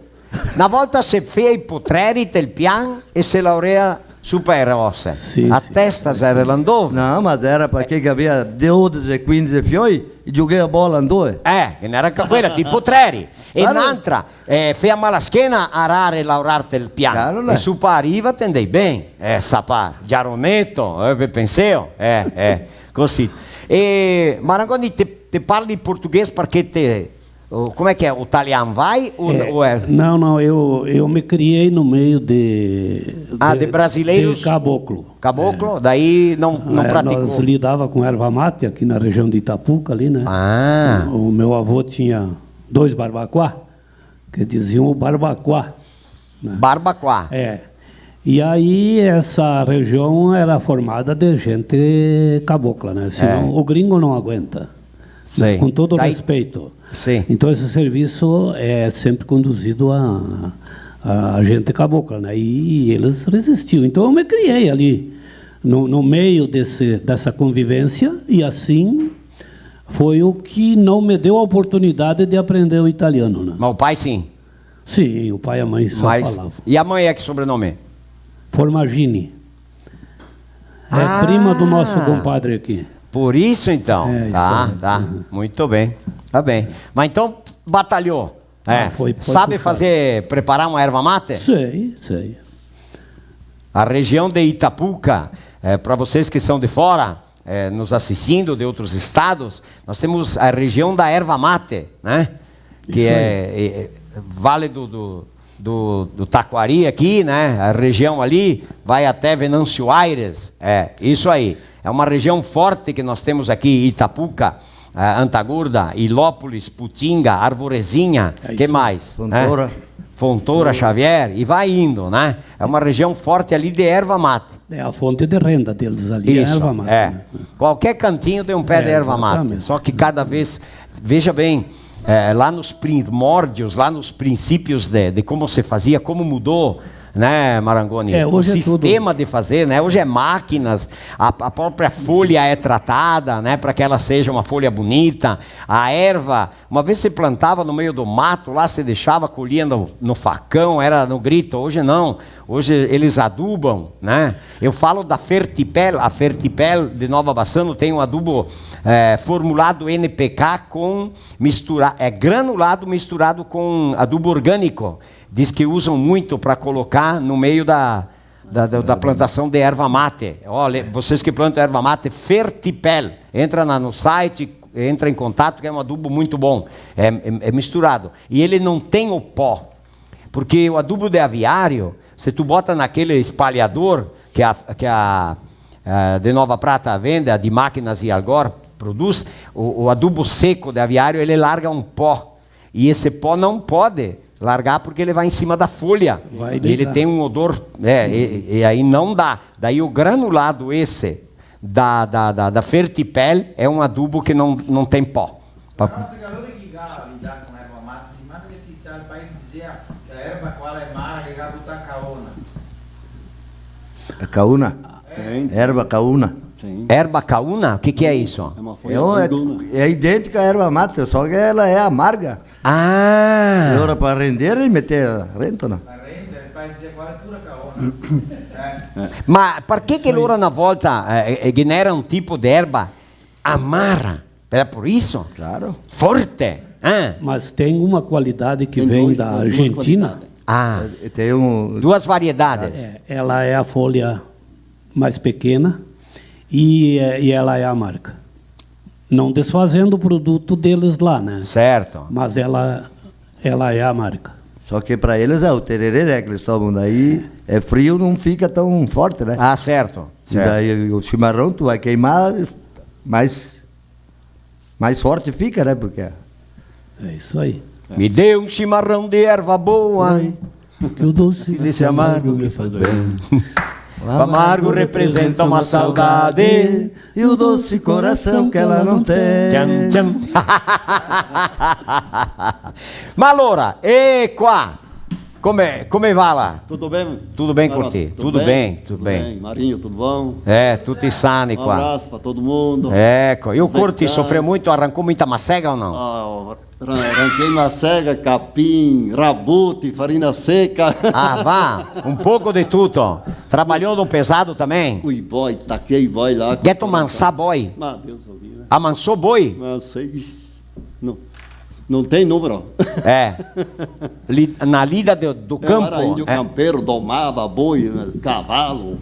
Na volta se fea i potreri tel pian e se laurea su pa e rose. Sì, a testa se era là in do. No, ma era parché che gavea dodese, quindese fioi e giughea bola in do. Eh, che n'era quela, i potreri. E n'antra, eh, fea mal a schena arare e laurar tel pian. Claro, né? E su pa a riva te ndei ben. Eh, sa pa, giaroneto, eh, ve penseo? Eh, eh, cusì. E Marangoni, te, te parli portoghese parché te, o, come che xe? O talian vai o, eh, o xe... Não, não, eu, eu me criei no meio de, ah, de, de brasileiros? De caboclo. Caboclo? É. Daí não, não praticou? Nós lidava com erva mate aqui na região de Itapuca, ali, né? Ah. O meu avô tinha dois barbacoa, que diziam o barbacoa, né? Barbacoa. É. E aí essa região era formada de gente cabocla, né? Senão o gringo não aguenta. Sim. Com todo respeito. Sim. Então esse serviço é sempre conduzido a, a, a gente cabocla, né? E eles resistiam. Então eu me criei ali, no, no meio desse, dessa convivência, e assim foi o que não me deu a oportunidade de aprender o italiano, né? Mas o pai sim? Sim, o pai e a mãe só falavam. E a mãe é que sobrenome? Formaggini. É prima do nosso compadre aqui. Ah, por isso então. É, isso aí. Tá, tá. Uhum. Muito bem. Tá bem. Mas então batalhou. É, ah, foi, foi puxado. Sabe fazer, preparar uma erva mate? Sei, sei. A região de Itapuca, é, pra vocês que são de fora, é, nos assistindo de outros estados, nós temos a região da erva mate, né? Isso aí. Que é, é, é Vale do, do, do, do Taquari aqui, né? A região ali vai até Venâncio Aires. É, isso aí. É uma região forte que nós temos aqui, Itapuca, eh, Anta Gorda, Ilópolis, Putinga, Arvorezinha, é isso aí. Que mais? Fontoura. Né? Fontoura, Xavier, e vai indo, né? É uma região forte ali de erva mate. É a fonte de renda deles ali, é a erva mate, né? Isso, é. Qualquer cantinho tem um pé de erva mate. É, exatamente. Só que cada vez, veja bem, é, lá nos primórdios, lá nos princípios de, de como se fazia, como mudou, né, Marangoni? É, hoje é tudo... O sistema de fazer, né? Hoje é máquinas, a, a própria folha é tratada, né, pra que ela seja uma folha bonita. A erva, uma vez se plantava no meio do mato, lá se deixava, colhia no, no facão, era no grito. Hoje não. Hoje eles adubam, né? Eu falo da Fertipel. A Fertipel de Nova Bassano tem um adubo, é, formulado N P K com mistura, é granulado misturado com adubo orgânico. Diz que usam muito pra colocar no meio da, da, da, da plantação de erva mate. Olha, vocês que plantam erva mate, Fertipel, entra na, no site, entra em contato, que é um adubo muito bom. É, é, é misturado. E ele não tem o pó. Porque o adubo de aviário, Se tu bota naquele espalhador que a, que a, eh, de Nova Prata vende, a de máquinas e Algor produz, o, o adubo seco de aviário, ele larga um pó. E esse pó não pode largar porque ele vai em cima da folha. Vai deitar. Ele tem um odor, é, e, e aí não dá. Daí o granulado esse da, da, da, da Fertipel é um adubo que não, não tem pó. Pa- Basta che alora che i ga lidà con erba mata, se manda che se sa el paese dizea che a erba quala xe mara, che i ga butà caona. A cauna? Sì. Erba cauna. Sì. Erba cauna? O que que é isso? É uma folha É, é, grandona. É idêntica à erva mata, só que ela é amarga. Ah! E ora pra render, e meter rento, né? Pra render, el paese dizea quala xe pura caona. Eh. Ma parché che lora na volta, eh, eh, ghe n'era un tipo de erba amara? Era por isso? Claro. Forte, eh? Mas tem uma qualidade que Tem vem dois, da duas Argentina. qualidades. Ah. E tem um Duas variedades. É, ela é a folha mais pequena e, é, e ela é amarga. Não desfazendo o produto deles lá, né? Certo. Mas ela, ela é amarga. Só que pra eles é o tereré, né, que eles tomam daí, é frio, não fica tão forte, né? Ah, certo, E certo. daí o chimarrão, tu vai queimar, mais, mais forte fica, né? Porque É isso aí. Me dê um chimarrão de erva boa. Ai, que o doce Se desse amargo me faz bem. O amargo representa uma saudade e o doce coração que ela não tem. Tchan, tchan. Ma alora, e qua? Come, come va là? Tudo bem? Tudo bem, Carlos? Curti? Tudo Tudo bem? bem, tudo Tudo bem. bem. Marinho, tudo bom? É, tuti sani Um qua. abraço pra todo mundo. Eco, e o Curti sofreu muito, arrancou muita macega ou não? Ah, ra-, ranquei macega, capim, rabute, farina seca. Ah, vá, um pouco de tudo. Trabalhou no pesado também? Ui, boi, taquei boi lá. Gheto mansà boi? Ma Deus o livre. Amansou boi? Mansei. Não, não tem número. É. Li-, na lida do, do Eu campo, era índio é. campeiro, domava boi, cavalo.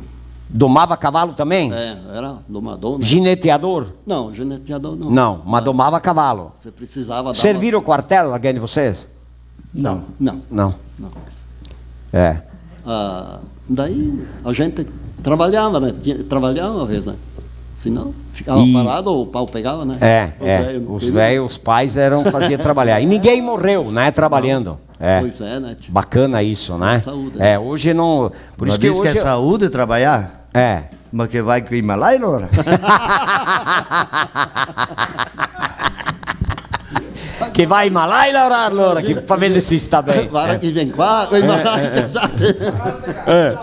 Domava cavalo também? É, era domador, né? Gineteador? Não, gineteador não. Não, mas domava cavalo. Você precisava dar Serviram uma o quartel, alguém de vocês? Não. Não. Não. Não. É. Ah, daí a gente trabalhava, né? Tinha, trabalhava uma vez, né? Senão ficava E parado, o pau pegava, né? É, Os é. velhos não Os queriam. velhos, os pais eram, fazia trabalhar. E ninguém morreu, né? Trabalhando. É. Pois é, né, tio? Bacana isso, né? Saúde, É, né? hoje não. Por Mas isso que diz que hoje é saúde trabalhar? É. Ma che vai co i malai, alora? Che vai i malai laorar, alora, che fa vedar se sta ben. Varda Eh. che vien qua, coi Eh, malai, eh, eh. esatto. Eh.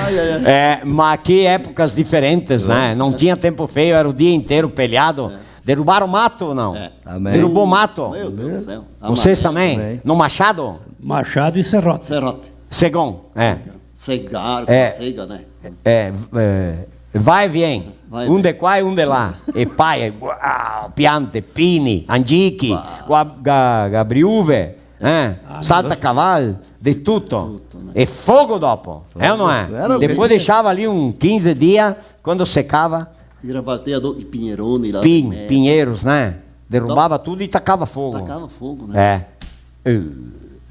Ai, ai, ai. É, mas que épocas diferentes, né? Não tinha tempo feio, era o dia inteiro peleado. É. Derrubaram mato ou não? É. Também. Derrubou mato? Meu Deus do céu. Vocês Amarelo. também? Também. No machado? Machado e serrote. Serrote. Segon, é. Segar, É. sega, né? É, é, vai e vem. Vai e Um vem. de qua e um de là. E pai, e, uau, piante, pini, angichi, Uau. gua-, ga-, gabriuve, eh? Ah, Salta caval, de tudo. Tudo, né? E fogo dopo, é ou não é? Era Depois mesmo. deixava ali uns quinze dias, quando secava, Era volteador e pinheirone lá Pin-, também. pinheiros, né? Derrubava Então, tudo e tacava fogo. Tacava fogo, né? É. Eh,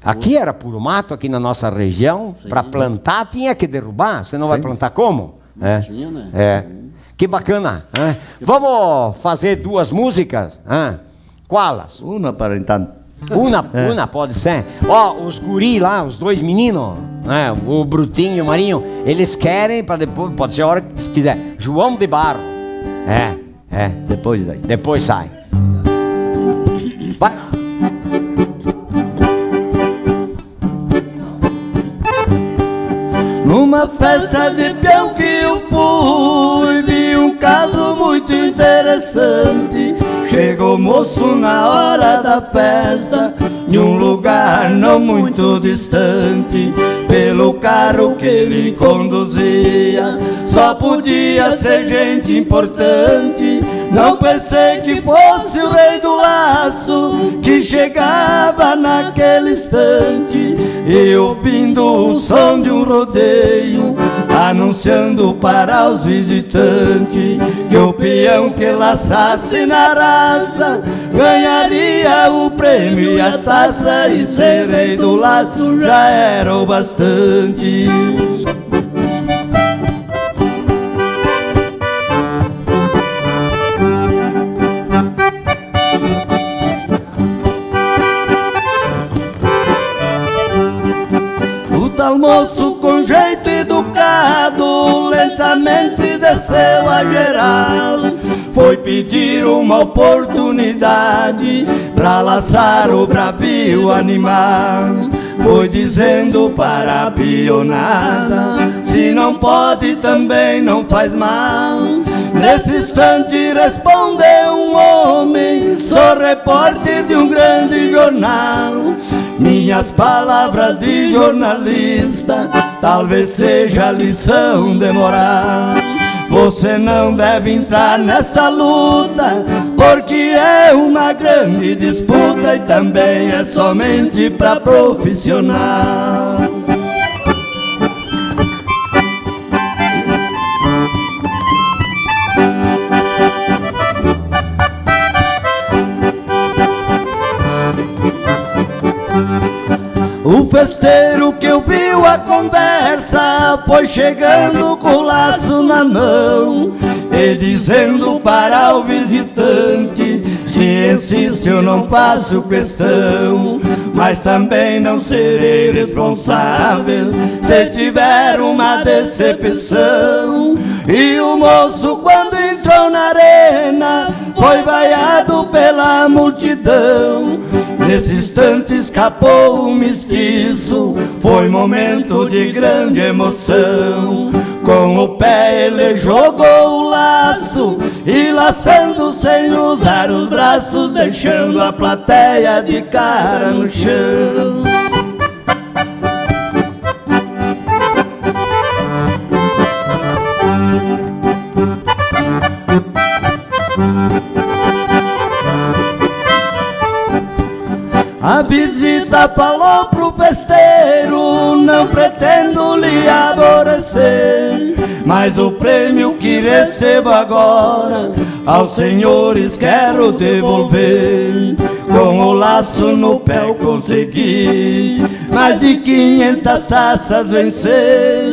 aqui era puro mato, aqui na nossa região, Sim. pra plantar tinha que derrubar, senão vai Sim. plantar como? Não É. tinha, né? É. Sim. Que bacana, né? Vamos fazer duas músicas, né? Qualas? Uma para então. Uma, É. uma pode ser. Ó, os guri lá, os dois meninos, né? O Brutinho e o Marinho, eles querem pra depois, pode ser a hora que se quiser. João de Barro. É, é. Depois daí. Depois sai. Vai. Numa festa de peão que eu fui, vi um caso muito interessante. Chegou o moço na hora da festa, de um lugar não muito distante. Pelo carro que ele conduzia, só podia ser gente importante. Não pensei que fosse o rei do laço que chegava naquele instante. E ouvindo o som de um rodeio, anunciando para os visitantes que o peão que laçasse na raça ganharia o prêmio e a taça, e ser rei do laço já era o bastante. O tal moço, com jeito educado, lentamente desceu a geral. Foi pedir uma oportunidade pra laçar o bravio animal. Foi dizendo para a peonada: "Se não pode, também não faz mal." Nesse instante respondeu um homem: "Sou repórter de um grande jornal. Minhas palavras de jornalista talvez seja lição de moral. Você não deve entrar nesta luta, porque é uma grande disputa e também é somente pra profissional." O festeiro que ouviu a conversa foi chegando com o laço na mão e dizendo para o visitante: "Se insiste, eu não faço questão, mas também não serei responsável se tiver uma decepção." E o moço, quando entrou na arena, foi vaiado pela multidão. Nesse instante escapou o mestiço, foi momento de grande emoção. Com o pé ele jogou o laço e, laçando sem usar os braços, deixando a plateia de cara no chão. A visita falou pro festeiro: "Não pretendo lhe aborrecer, mas o prêmio que recebo agora aos senhores quero devolver. Com o laço no pé eu consegui mais de quinhentas taças vencer.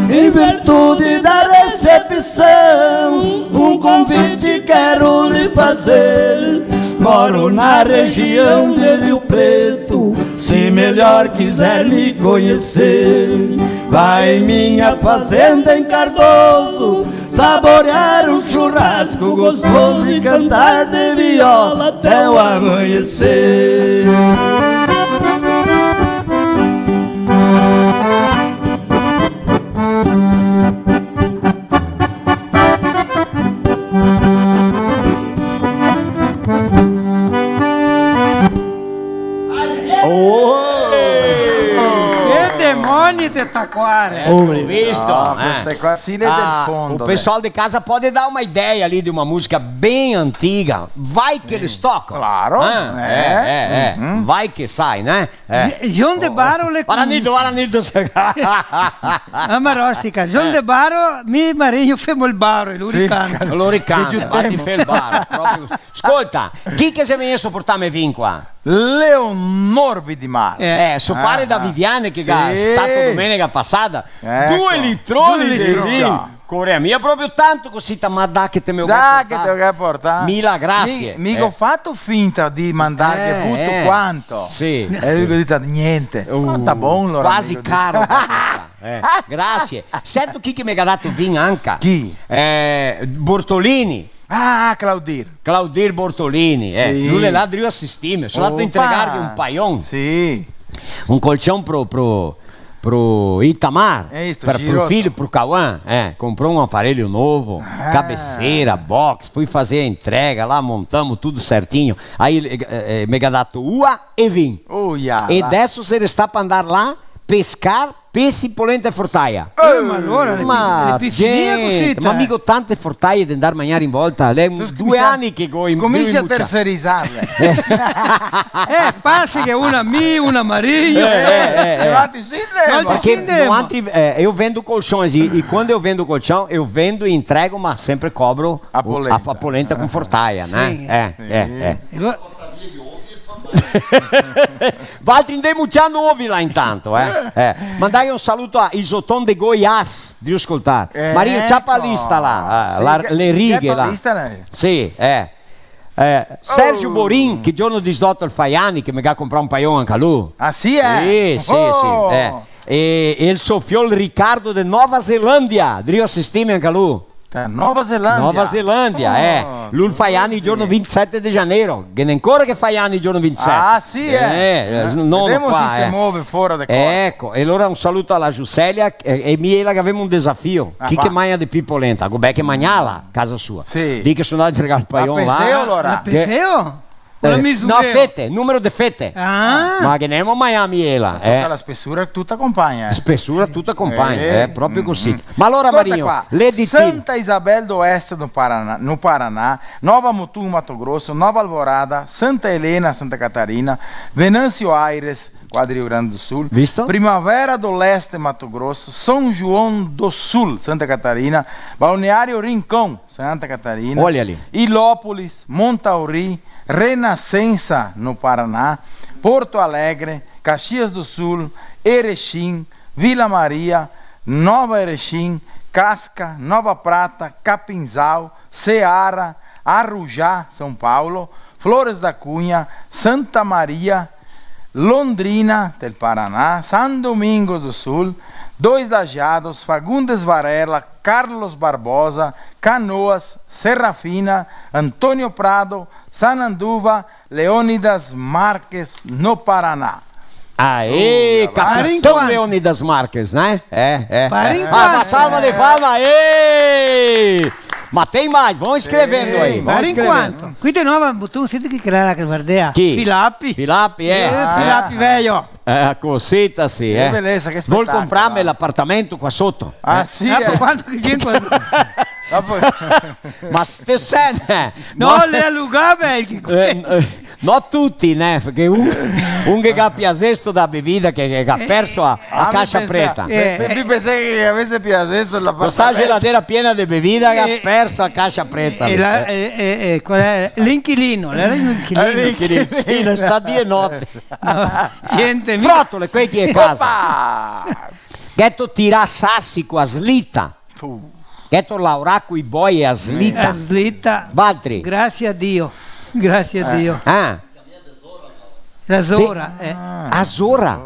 Em virtude da recepção, um convite quero lhe fazer. Moro na região de Rio Preto, se melhor quiser me conhecer, vá em minha fazenda em Cardoso, saborear um churrasco gostoso e cantar de viola até o amanhecer." Oh! Che demoni de taquare! Eh, visto? Ah, eh. Queste qua, sì, le del fondo, o pessoal de casa pode dar uma ideia ali de uma música bem antiga. Vai que eles tocam. Claro. Ah, é, é, é. Vai que sai, né? Eh. João de Baro le... Ora Nildo, ora Nildo. Ah, ma rostica, João de Baro, mi maregno femo el baro, e lu ricanta. Lu ricanta, infati fa el baro, proprio. Scolta, chi che xe vegnesto a portarme vin qua? Leonor Vidimar. Eh, so pare da Viviane che ga stato domenica pasada. Eco. Due litroni de vin. Corea mia, proprio tanto cosita, ma dà che te me lo ga portà. Dà che te lo ga portà. Mila grasie. Mi, mi go fato finta de mandarghe tuto quanto. Sì. E lu ga dito gnente. Uh, ma sta bon, alora, quasi caro, basta. Eh, grasie. Sento chi che me ga dato vin anca. Chi? Eh, Bortolini. Ah, Claudir. Claudir Bortolini, eh. Sì. Lu l'è là drio asistime. So ndato a intregarghe un paion. Sì. Un colcion pro, pro pro Itamar, eh, sto giro, pro filho, pro Cauã, eh, comprou um aparelho novo, cabeceira, box, fui fazer a entrega lá, montamos tudo certinho. Aí, eh, eh, me ga dato ua e vin. Oh, yeah, e adesso se ne sta par andar là, pescar Pesi, polenta e fortaia. Eh, ma alora, le pis-, le pisinie cusì, gente, ma te. Ma mi go tante fortaie de ndar a magnar in volta, l'è un, due ani che go in, scominsi a tercerizarle. Eh, pasi che una mi, una Maria. Eh, eh, eh, eh. Levati, sì, no, parché noantri, eh, eu vendo colchões, e, e quando eu vendo colchão, eu vendo e entrego, ma sempre cobro a polenta, a polenta com fortaia, né? Sì. Eh, eh, eh. E alora Valtri ndemo ciando ovi là intanto, eh? Eh. Mandai un saluto a Isoton de Goiás, drio scoltar. Eco. Marinho, ciapa la lista là, eh, sì, la, che, le righe là. Lista là. Sì, eh. Eh, Sergio Borin, che giorno disdoto el fa i ani, che me ga comprà un paion anca lu. Ah, sì, eh? Sì, sì, sì, eh. E, e el so fiol Ricardo de Nova Zelandia, drio asistirme anca lu. Da Nova Zelandia. Nova Zelandia, eh. Oh, Nova Zelandia. Lu fa i ani el giorno vintisete de janeiro. Ghe n'è ancora che fa i ani el giorno vintisete. Ah, sì, eh? Eh, eh, no, no, vedemo qua, se se move fora de qua. Eco, e alora un saluto a la Giuselia, eh, e mi e ela che gavemo un desafio. Ah, chi che magna de pi polenta? Go ben che magnarla, casa sua. Sì. Dì che so ndà a entregar el paion là. A peseo, alora? A peseo? Che Eh, no, fete, numero de fete. Ah. Ma che ndemo a Miami, ela, eh. Toca la spesura, tuta conpagna, eh. Spesura, sì, tuta conpagna, eh, proprio cusì. Ma alora, Marinho, qua. Santa Isabel do Oeste, no Paraná, no Paraná, Nova Mutum, Mato Grosso, Nova Alvorada, Santa Helena, Santa Catarina, Venâncio Aires, qua de Rio Grande do Sul, visto? Primavera do Leste, Mato Grosso, São João do Sul, Santa Catarina, Balneário Rincão, Santa Catarina. Olha ali. Ilópolis, Montauri, Renascença, no Paraná, Porto Alegre, Caxias do Sul, Erechim, Vila Maria, Nova Erechim, Casca, Nova Prata, Capinzal, Seara, Arujá, São Paulo, Flores da Cunha, Santa Maria, Londrina, del Paraná, São Domingos do Sul, Dois Lajeados, Fagundes Varela, Carlos Barbosa, Canoas, Serrafina, Antônio Prado, Sananduva, Leônidas Marques, no Paraná. Aê, uh, capitão Leônidas Marques, né? É, é. Par enquanto. Ah, uma salva de palmas, aê! Ma tem mais, vão escrevendo aí, vão escrevendo. Par enquanto. Qui de novo, tu senti chi che l'era che vardea? Chi? Filapi. Filapi, eh. Eh, Filapi veio. Eh, cosita sì, eh. Che belesa, che spetacolo. Vol comprarme l'apartamento qua soto? Ah, sì, eh. Dopo quanto che vien qua? Dopo... Ma ste sene, no, no. Le alugava, eh, che... Eh, eh, no tuti, né? Parché un, un che ga piasesto da bevida che, che ga perso a, a caxa preta. Eh, mi pensai che gavese piasesto l'apartamento. Con sta geladeira piena de bevida che ga perso a caxa preta. E la, e, e, e qual è? L'inquilino, l'era l'inquilino. Eh, l'inquilino, sì, l'è stà dì e note. No, gente, mi... Frotole, quei che è casa. Opa! Gheto tirà sasi co a slita. Fu. Gheto laorà coi boi a slita. A slita. Valtri. Grazie a Dio. Grazie a Dio. Ah. La zora, eh. Ah, a zora.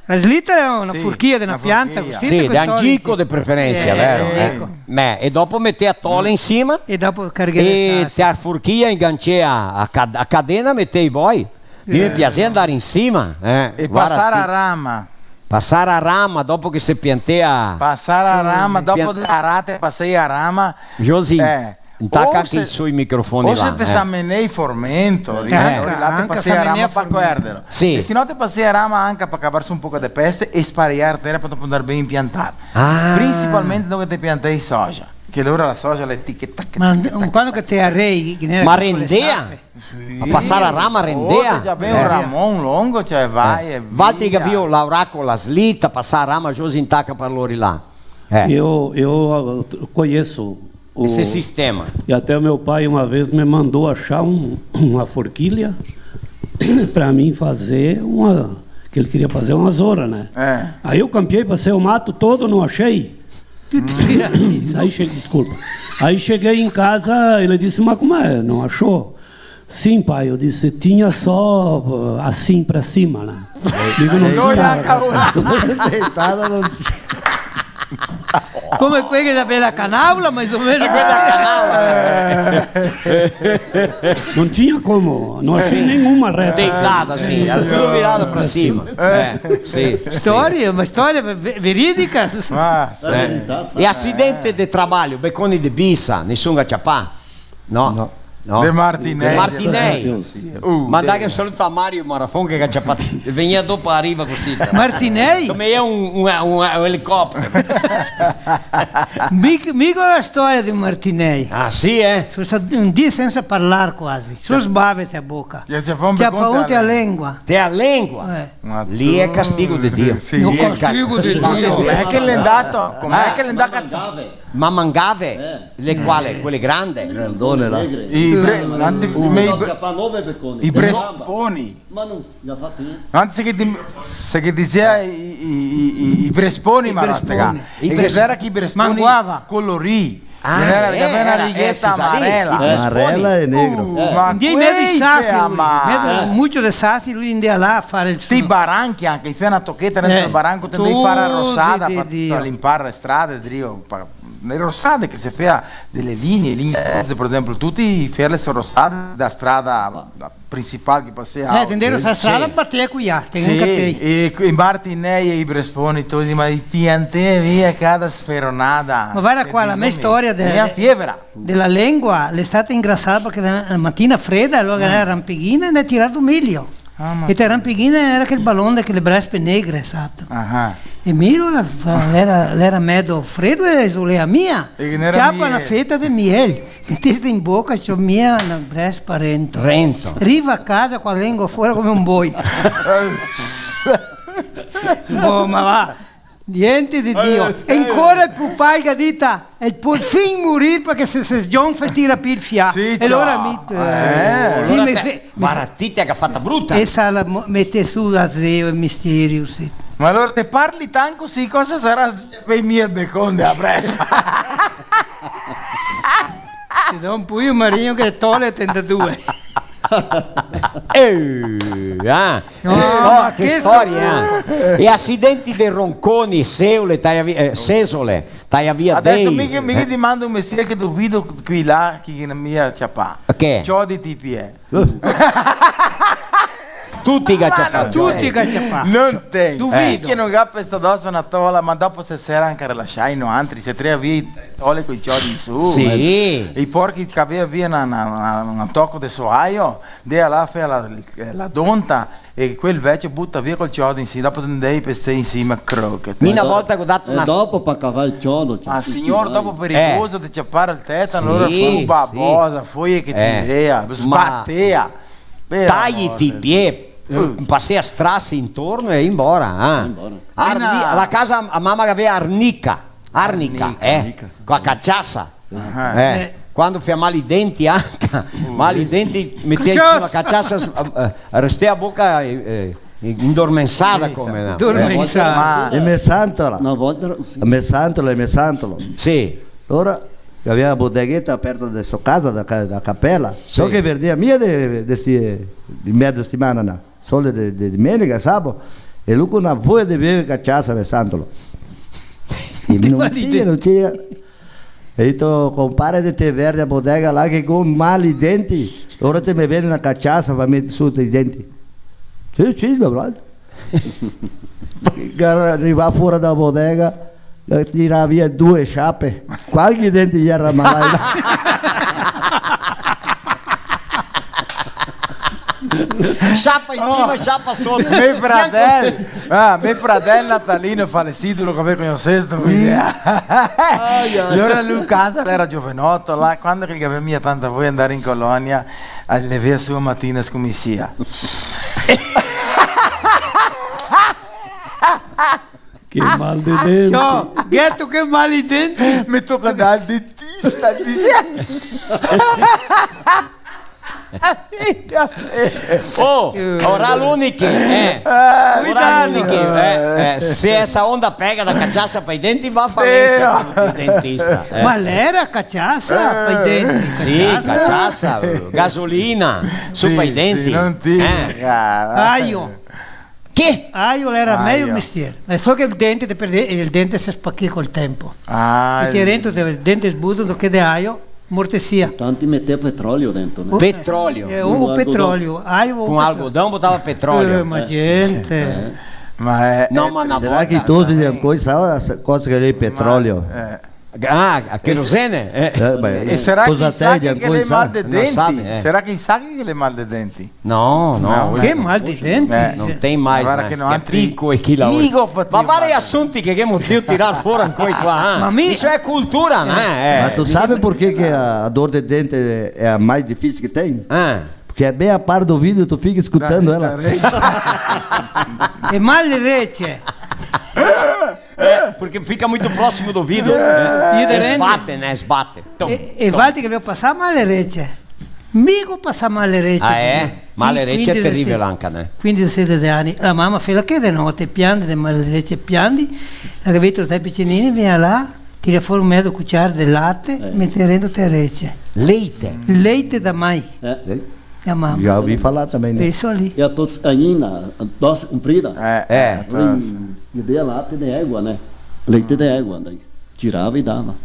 La slita l'è una forchia de una pianta, cusì. Sì, de angico de preferensa, vero? Eh, eco. Beh, e dopo mete a tola in sima. E dopo carghe le sasi. E te a forchia ingancea a, a ca-, a cadena, mete i boi. Mi me piasea ndar in sima, eh. E pasar a rama. Pasar a rama, dopo che se piantea. Pasar a rama, dopo a rate pasei a rama. Josì, eh, intaca anca i so microfoni là, eh. O se te sa menei formento, là te pasei a rama par coerdelo. Sì. E se no te pasei a rama anca par cavar su un poco de peste e sparear tera par dopo ndar ben piantar. Ah. Principalmente dopo che te piantei soja, che alora la soja l'è tic e tac, tic e tac. Ma quando che te arei, che n'era... Ma rendea? Sì. A pasar a rama rendea? Oh, te già ben un ramon longo, cioè, vai e via. Valtri che gavio laorà co la slita, pasar a rama, Josì intaca par lori là. Eh. Eu, eu, ah, conheço o... Esse sistema. E até o meu pai uma vez me mandou achar um, uma forquilha pra mim fazer uma, que ele queria fazer uma zora, né? É. Aí eu campeei, passei o mato todo, não achei. Aí che-, desculpa. Aí cheguei em casa, ele disse: "Mas como é? Não achou?" "Sim, pai", eu disse, "tinha só, ah, assim pra cima, né?" Digo, não tinha nada. Deitada não tinha. Come quei che gavea la canaula, mais o meno. Não tinha como, não achei nenhuma reta. Deitada, sì, tudo virado pra cima. Eh, sì, sì. Storia, ma storia ve-, veridica. Ah, sì. Eh. E acidente de trabalho, beconi de bisa, nesun ga ciapà? No? No. No? De Martinei. De Martinei. Uh, Mandaghe un saluto a Mario Marafon che ga ciapà, vegnea dopo a riva cusì. Martinei? Come xe un, un, un, un elicoptero. Mi, mi go la storia de Martinei. Ah, sì, eh? So stà un dì sensa parlar quasi. So sbave te a boca. Ciapà un becon te a lengua. Te a lengua? Eh. Ma lì xe castigo de Dio. Sì. Lì xe castigo de Dio. Ma com'è che l'è ndà? Com'è che l'è ndà? Ma mangave? Eh. Le quale? Quele grande? Grandone là. I bre-, anzi, me i bre-, i bresponi. Ma no, ga fato gnente. Anzi, che di-, se che dixea i, i, i, i, i bresponi, ma no, bresponi. E che era che i bresponi colorì. Ah, ghe n'era, eh, ghe n'era una righeta amarela. Amarela e negro. Uh, ma in dei mesi sassi, ma mucio de sassi, lu ndea là a far el... Ti baranchi anca, i fea na tocheta dentro el baranco, te ndei far a rosada, par limpar le strade, drio, pa-, le rosade che se fea dele linie, linie, par esenpio, tuti i fea le rosade da strada principal che pasea. Eh, te ndea sta strada, partea co i altri, sì, anca te. E co-, i Martinei e i bresponi, tosi, ma i piantei via cada sferonada. Ma varda qua, la me storia de, de, dela lengua, l'è stata ingrasada parché la matina freda, alora era rampeghina e ne ha tirà do milio. Ah, ma... E te rampeghina era quel balon de quele brespe negre, sato? Ah. E milio, l'era, l'era medo fredo e solea mia. E che n'era ciapa na feta de miel. Meteste in boca, ciò mia na brespa rento. Rento. Riva a casa co la lengua fora come un boi. Oh, ma va, gnente de Dio. Eh, eh. E ancora el pupai ga dita, el pol fin morir parché se, se sgionfa el tira pi el fià. Sì, e alora mi, eh, sì, alora me te-, fe-, me fe-, Baratita che ga fata bruta. Esa la mo-, mete su la zeo e misterio, sì. Ma alora te parli tanto, sì, cosa sarà se ciapei mia el becon de la brespa? Te do un puio marino che tole trentadue. Eh, ah, no, che sto-, ma che che storia, eh. E acidenti de ronconi, seole, taia vi-, eh, sesole, taia via. Adeso dei, mi che, mi che, eh, te mando un mestier che duvido quei là che, che no mi ga ciapà. Che? Ciodi ti pie. Tuti ga ciapà. Tuti ga ciapà. No te. Duvido. Eh. Che no ga pestà doso na tola, ma dopo se sera anca rilasciai, no, altri, se trea via i tole coi ciodi in su. Sì. E i porchi che gavea via na, na, na, un toco de soaio, ndea là, fea la, la donta, e quel vecio buta via col ciodo in sima, dopo te ndei pestei in sima, crochete. Mi na volta go dato... E na dopo par cavar el ciodo, cioè, ah, signor, dopo perigoso de ciapar el tetano, alora fu babosa, foie che tirea, sbatea. Però, taiti i pie, pasea strasi intorno e embora, ah. Embora. Arni-, la casa a mama che gavea arnica, arnica, arnica, eh, arnica, co la caciasa. Ah. Eh, quando fea mal i denti anca, mal i denti, metea in sima la caciasa, eh, restea a boca, eh, eh, indormensada come, no? Indormensada. Ma e me santola. Na volta, sì. Me santola, e me santola. Sì. Alora, che gavea la bodegheta aperta de so casa, da ca-, da capela. Sì. So che verdea mia de, de sti, de medo setimana, no? Solo de, de domenica, sabo, e lu co na voia de bever caciasa, me santola. E no tira, no tira. E dito, "Compare, de te verde a bodega là che go mal i denti, ora te me vende na caciasa par meter su i denti." "Sì, sì, dovrà." Che riva fora da bodega, tira via due ciape. Qualche dente ghe gera malai là. Ciapa in sima, ciapa soto. Me fradel, ah, me fradel Natalino, falecido, lo che ve conosesto, quindi. Ai, ai. E alora lu casa, l'era giovenoto, là, quando che el gavea mia tanta voia de ndar in colonia, eh, el levea su a matina, scominsia. Che mal de denti. Ciò, gheto che mal i denti. Me toca ndar al dentista, el dise. Oh, oh, Ralunichi, eh. Ah, oh, Ralunichi, eh, eh, se esa onda pega da caciasa pai denti, va a falesia, eh, el dentista, eh. Ma l'era caciasa pai denti? Sì, caciasa, caciasa, eh, gasolina, su pai denti. Sì, no ti, eh. Aio. Che? Aio l'era mejo mestier. E so che el dente te perde-, el dente se spachea col tempo. Ah, parché dentro te, dente sbuto, do che de aio, mortesia. Tanti metea petrolio dentro, né? O, petrolio. Eh, o, o petrolio. Aio o petrolio. Con algodão botava petrolio. Eh, ma gente. Eh. Ma, eh, no, eh, ma na volta che tosi ancora, sa, cosa che l'è el petrolio? Ma, eh. Ah, a querosene? Eh. Eh, ma, eh, cosa te digo, ancora sa? Sarà che i sa che l'è mal de denti? No, no, eh. Che mal de denti? Eh. No tem mais, né? Che pico e chi lavora. Ma vari asunti che ghemo de tirar fora ancora qua, eh? Ma mi... Isso é cultura, né? Eh. Ma tu sabe por que que a, a dor de dente é a mais difícil que tem? Eh. Porque é bem a par do ouvido, tu fica escutando ela. Dai, dai. E mal de rece. Eh, porque fica muito próximo do ouvido, né? E de rente. Sbate, né? Sbate. Tom, tom. E, e valtri che gavì pasà mal de rece. Mi go pasà mal de rece. Ah, eh? Mal de rece é terrível, anca, né? Quindese, sedese ani. La mama fea che de note, piandi de mal de rece, piandi. La gavì tre picinini, vien là, tira fora un mezo cuciar de late, mete dentro te rece. Leite? Leite da mai. Eh. Sì. Minha mama. Já ouvi falar também, né? Isso ali. E a tos-, a Nina, a tosse comprida. É, é. Ela bebia leite de égua, né? Leite de égua, daí tirava e dava.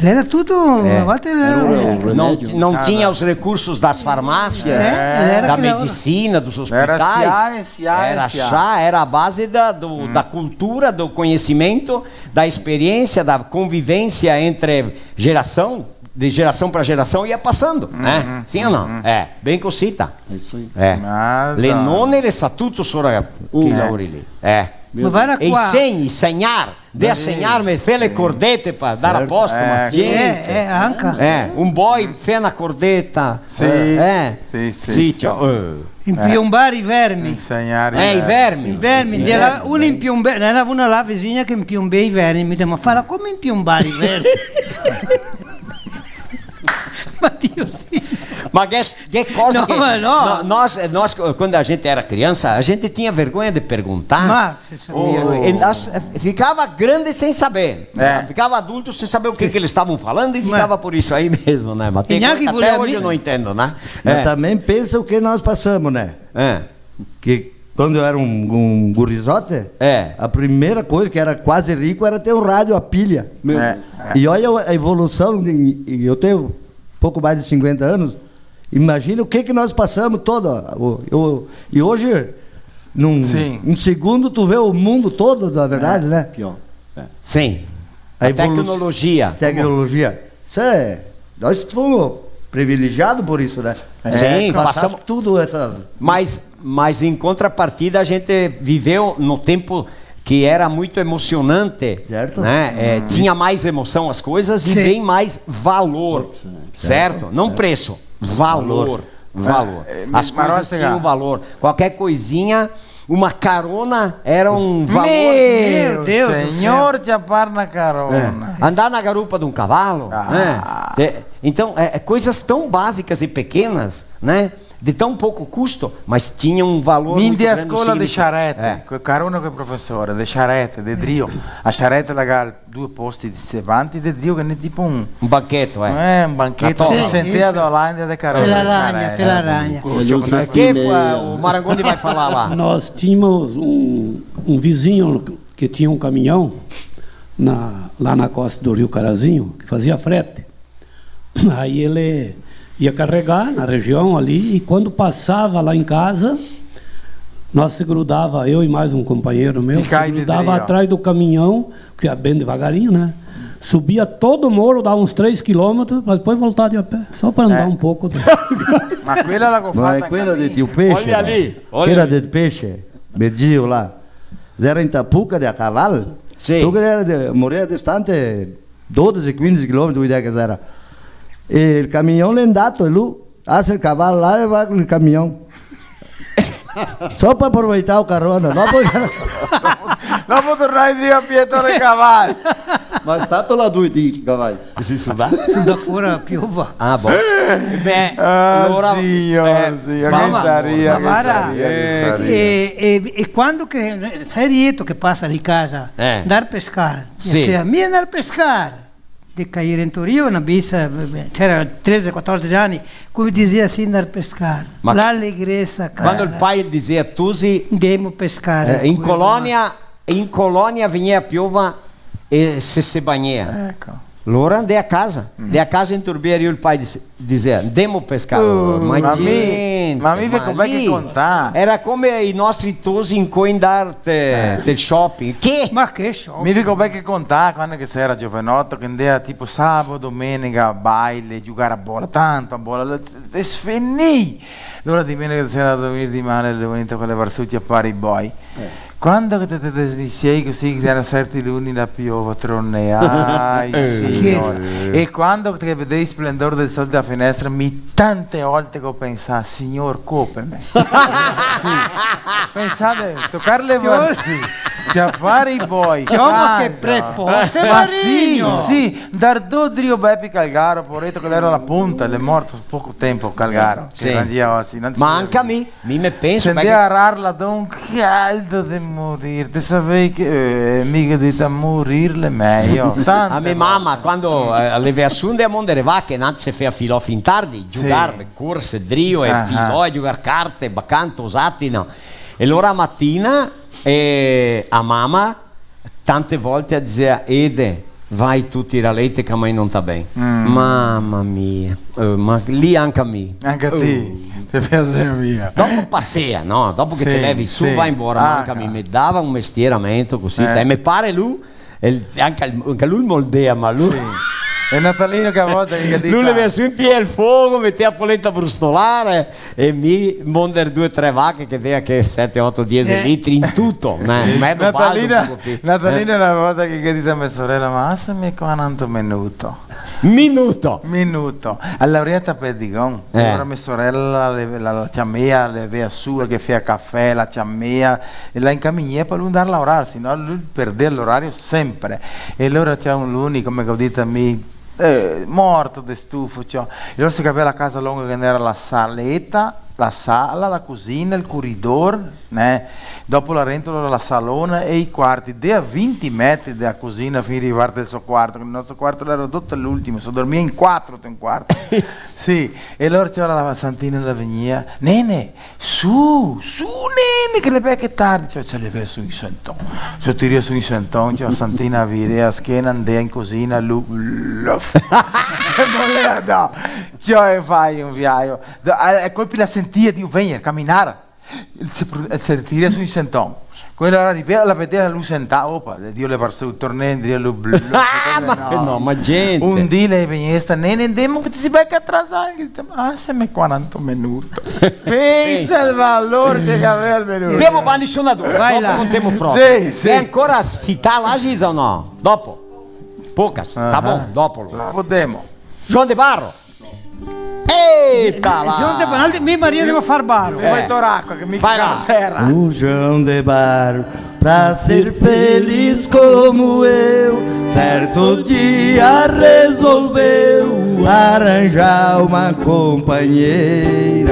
Ele era tudo, é, a volta ele era um remédio. Não, não tinha os recursos das farmácias, é, ele era da medicina, dos hospitais. Era chá, é, chá, era chá, era a base da, do, da cultura, do conhecimento, da experiência, da convivência entre geração, de geração pra geração, ia passando, né? Sim ou não? É, ben cosita. Isso aí. É. Nada. Le none le sa tuto sora che lavori lì. É. Ma varda qua. E i segni, segnar, de segnar, me fea le cordete par dar a posto, ma sì. Eh, eh, anca. Eh, un boi fea na cordeta. Sì, eh, sì, sì, sì, ciò, eh. Inpiombare i vermi. Insegnare i vermi. I vermi, de là, un inpiombe-, n'era una là visigna che inpiombea i vermi, mi dise, "Ma fala come inpiombare i vermi?" Ma Dio, sì. Ma che, che cosa che... No, ma no. No, nós, nós, quando a gente era criança, a gente tinha vergonha de perguntar. Ma se sabia. Oh, e nós, eh, ficava grande sem saber. É. Ficava adulto sem saber o que que eles estavam falando e ficava por isso aí mesmo, né? Mas tem coisa que até hoje eu não entendo, né? Mas também pensa o que nós passamos, né? É. Que quando eu era um, um gurizote, é, a primeira coisa que era quase rico era ter um rádio a pilha. Meu Deus. É. E olha a evolução, de, eu tenho pouco mais de cinquenta anos, imagina o que que nós passamos todo. O, o, e hoje, num, sim, um segundo, tu vê o mundo todo, na verdade, é, né? Pior. É. Sim. A evolu-, tecnologia. Tecnologia. Isso é, nós fomos privilegiados por isso, né? Sim, passamos tudo essas... Mas, mas em contrapartida a gente viveu no tempo que era muito emocionante, certo, né? É, tinha mais emoção as coisas e bem mais valor, certo? Não preço, valor, valor. É, é, as coisas tinham valor. Qualquer coisinha, uma carona era um valor. Meu Deus do céu. Senhor, te apar na carona. É. Andar na garupa de um cavalo, né? É, então, é, é coisas tão básicas e pequenas, né? De tão pouco custo, mas tinha um valor muito grande, um significado. Mi ndea a scola de charrete, co carona co profesor, de charrete, de drio. A charrete la ga due posti de sevanti, de drio che n'è tipo un... Un bancheto, eh. Eh, un bancheto, sì, sentea do là, de carona. Te la ragna, te la ragna. Che fa, o Marangoni vai falar lá. Nós tínhamos um, um vizinho que tinha um caminhão na, lá na costa do Rio Carazinho, que fazia frete. Aí ele ia carregar na região ali, e quando passava lá em casa, nós se grudava, eu e mais um companheiro meu, se grudava atrás do caminhão, que ia bem devagarinho, né? Subia todo o morro, dava uns três quilômetros, pra depois voltar de a pé, só pra andar um pouco. Ma quela la go fata anca mi. Ma è quella del Tio Pesce, no? Olha ali, olha ali. Quella del Pesce, Bergio là. Era in Tapuca de a caval. Sì. Tu che era de, morea distante dodese, quindese quilòmetri, l'idea che era. E el camion l'è ndato e lu asa el caval là e va col camion. Solo par aproveitar o carona, dopo... Dopo tornar indrio a pie, torna el caval. Ma è stato là due dì, caval. Sì, sudà? Sudà fora, piova. Ah, bon. Beh, ah, allora, signor, eh, signor, ma che va, saria, ma che vara, saria, che saria. E, e, e quando che, sai, rieto che pasa lì casa, eh, ndar pescar. Sì. Dixea, "Mi ndar pescar." De cair in Torino, na bisa, gera treze, quatordese ani, come dixea, sì, ndar pescar. Ma l'alegresa, cara. Quando el pai dixea, "Tusi, ndemo pescar", eh, in colonia, in colonia vegnea piova e se, se bagnea. Eco. Lora ndea casa. Mm. Ndea casa, inturbea, el pai dise-, dixea, "Ndemo pescar." Oh, ma Ma mi veco ben che lì contar. Era come i nostri tosi incoi ndar te, eh, te shopping. Che? Ma che shopping? Mi veco ben che contar, quando che se era giovanoto, che ndea tipo sabato, domenica, baile, giugar a bola, tanto a bola, la, te sfenii. Alora domenica te se ndà a dormir de mal, le venite co le barsucce a far i boi. Eh. Quando che te, te desmisiei cusì, che gera serti luni, la piova, tronea, ai, eh, signor. E quando che te vedei el splendor del sol da finestra, mi tante volte che go pensà, "Signor, copeme." Sì. Pensate, tocar le barsucce, ciapar i boi, ciò, ma che tanto. Preposte, ma sì, Marino! Sì, ndar do drio Bepi Calgaro, povereto, che l'era la punta, l'è morto poco tempo Calgaro, sì, che era già, sì, no. Ma anca mi, Mi me penso, se ndea a arar là do un caldo de morir, te savei che, eh, mi go dito, "A morir l'è mejo." Tante volte. A me mama, quando, eh, le vea su ndea a Monte dele Vache, nantri se fea filò fin tardi, sì, giugar, corse, drio, e filò, e giugar carte, bacanto, satina. E alora a matina, eh, a mama tante volte la dizea, "Ede, vai tu, tira leite che a mi no sta ben." Mm. Mama mia, eh, ma lì anca mi. Anca ti, te piasea mia. Dopo pasea, no? Dopo che te levi su, sì, va in bora, ma anca mi, me dava un mestieramento cusì, eh, e me pare lu, e anca, anca lu el moldea, ma lu... Sì. E Natalino che a volte che dice... Lu le vea su in pie el fogo, metea a polenta a brustolare, e mi monder due, tre vache che dea che sete, oto, diese litri in tuto, né? Medo baldo, Natalina, un poco più, eh. Natalina na volta che, che dise a me sorela, "Ma lasame qua n'antro minuto." Minuto! Minuto. A Laureta Perdigon, eh, alora me sorela la, la, la ciamea, la vea su, che fea cafè, la ciamea, e la incaminea par lu ndar a laorar, se no lu perdea l'orario sempre. E alora ciò, un luni, come che go dito mi, eh, morto de stufo, ciò. E alora se gavea la casa longa che n'era la saleta, la sala, la cusina, el coridor, né? Dopo là rento l'era la salona e i quarti, de a vinti metri de a cusina fin rivar del so quarto, che el nostro quarto l'era doto l'ultimo, se dormia in quatro te un quarto. Sì, e alora ciò, la Santina la vegnia, "Nene, su, su, nene, che l'è bel che tardi." Ciò, se levea su in senton. Se tirea su in senton, ciò, Santina virea schena, ndea in cusina, lu, luf. Se molea, no. Ciò, e fai un viaio. Do-, a, a colpi la sentia, drio, "Vegner, caminar." Se pro-, se tirea su in senton. Quando la rivea, la vedea lu sentà, "Opa, drio levar su, tornea drio lu, lu, lu." Ah, ma no, ma gente. Un dì la vegnesta, "Nene, ndemo che te si bel che atrasà." "Ah, se me quaranta minuti." Pensa al valor che gavea el minuto. Ndemo, bandi sonador, vai là. Dopo contemo frote. Sì, sì. E ancora cità la Gisa o no? Dopo. Pocas, tá bom, dopo. Dopo ndemo. João de Barro. Eita là! João de Barro, mi e Maria ndemo a far baro. Eh. Vai tor acua, che mi... Vai là. Serra. O João de Barro, pra ser feliz como eu, certo dia resolveu arranjar uma companheira.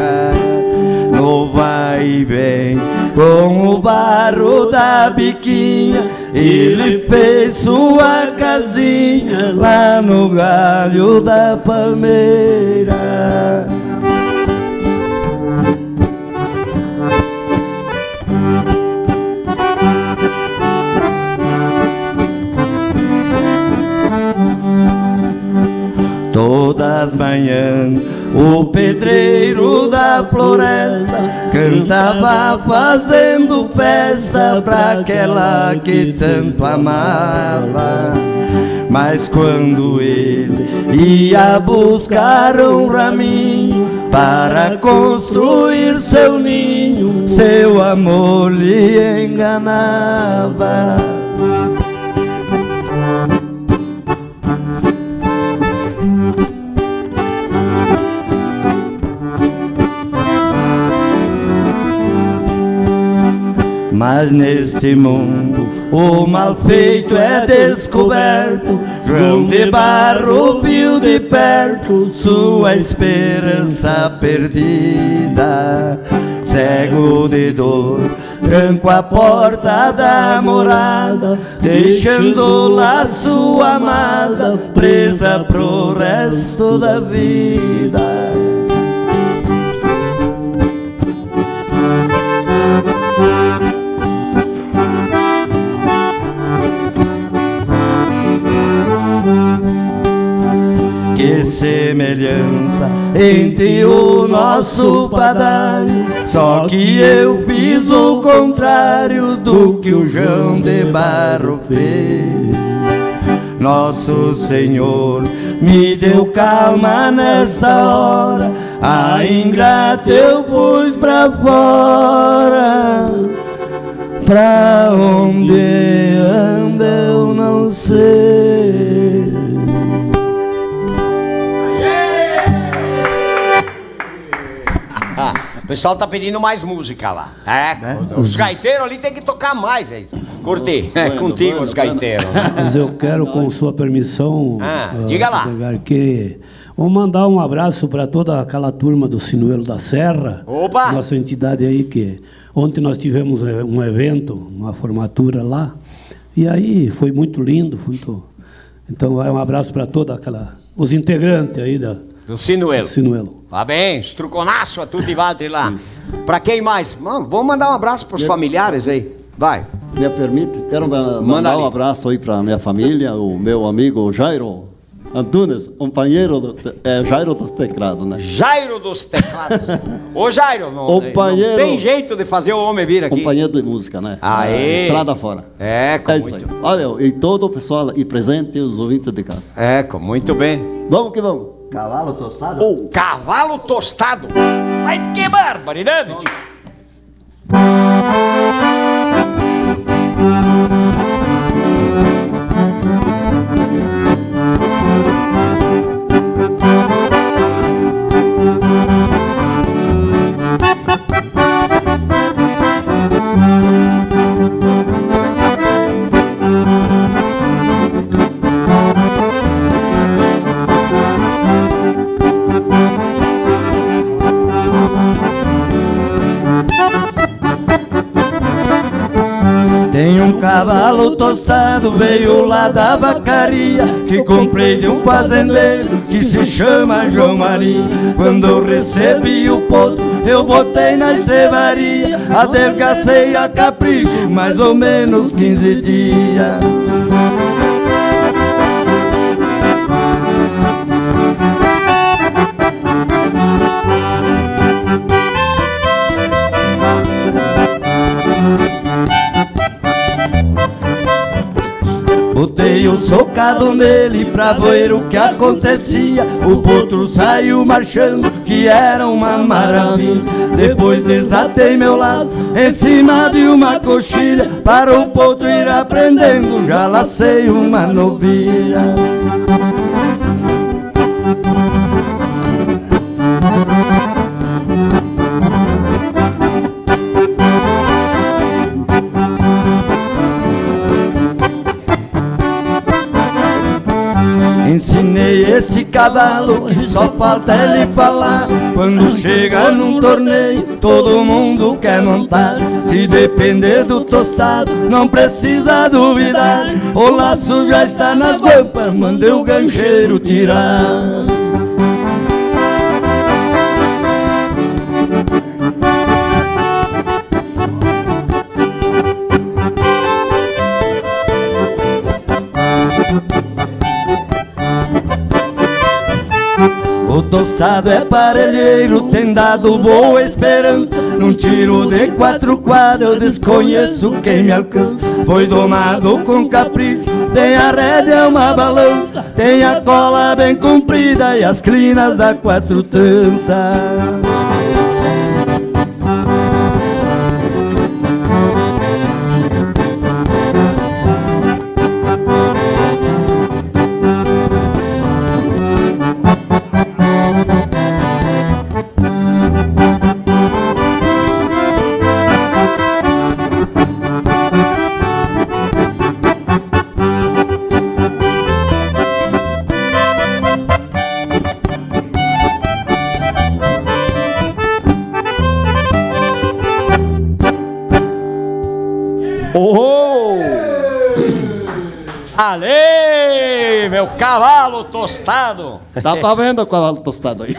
No vai e vem com o barro da biquinha, ele fez sua casinha lá no galho da palmeira. Todas as manhãs o pedreiro da floresta cantava fazendo festa pra aquela que tanto amava. Mas quando ele ia buscar um raminho para construir seu ninho, seu amor lhe enganava. Mas neste mundo o mal feito é descoberto. João de Barro viu de perto sua esperança perdida. Cego de dor, trancou a porta da morada, deixando lá sua amada presa pro resto da vida. Que se me Aliança entre o nosso padário, só que eu fiz o contrário do que o João de Barro fez. Nosso Senhor me deu calma nesta hora, a ingrata eu pus pra fora. Pra onde anda eu não sei. O pessoal tá pedindo mais música lá. É, né? Os gaiteiros ali tem que tocar mais, hein? Curtir. É contigo, os gaiteiros. Mas eu quero, com sua permissão, ah, ah, diga lá, Edgar, que vou mandar um abraço pra toda aquela turma do Sinuelo da Serra, opa! Nossa entidade aí que ontem nós tivemos, eh, um evento, uma formatura lá, e aí foi muito lindo, muito... Então, vai um abraço pra toda aquela, os integrantes aí da, do Sinuelo. Sinuelo. Va ben, struconasso a tuti valtri là. Isso. Pra quem mais? Mano, vamos mandar um abraço pros familiares aí. Vai. Me permite? Quero ma-, mandar um abraço aí pra minha família, o meu amigo Jairo Antunes, companheiro do te-, é, Jairo dos Teclados, né? Jairo dos Teclados. Ô, Jairo, não, não tem jeito de fazer o homem vir aqui. Companheiro de música, né? Aê. Estrada fora. É, com muito. Olha, e todo o pessoal aí presente, os ouvintes de casa. É, com muito bem. Vamos que vamos. Cavalo tostado? Ô, cavalo tostado. Ai, que barbaridade! Tem um cavalo tostado, veio lá da vacaria, que comprei de um fazendeiro que se chama João Maria. Quando eu recebi o potro, eu botei na estrevaria, adelgacei a capricho, mais ou menos quinze dias. Botei o socado nele pra ver o que acontecia. O potro saiu marchando, que era uma maravilha. Depois desatei meu laço em cima de uma coxilha, para o potro ir aprendendo, já lacei uma novilha. Ensinei esse cavalo que só falta ele falar. Quando chega num torneio, todo mundo quer montar. Se depender do tostado, não precisa duvidar. O laço já está nas guampas, mandei o gancheiro tirar. O tostado é parelheiro, tem dado boa esperança. Num tiro de quatro quadros, eu desconheço quem me alcança. Foi domado com capricho, tem a rédea, uma balança, tem a cola bem comprida e as crinas da quatro trança. Oh! Ale, meu cavalo tostado! Tá, tá vendo o cavalo tostado aí?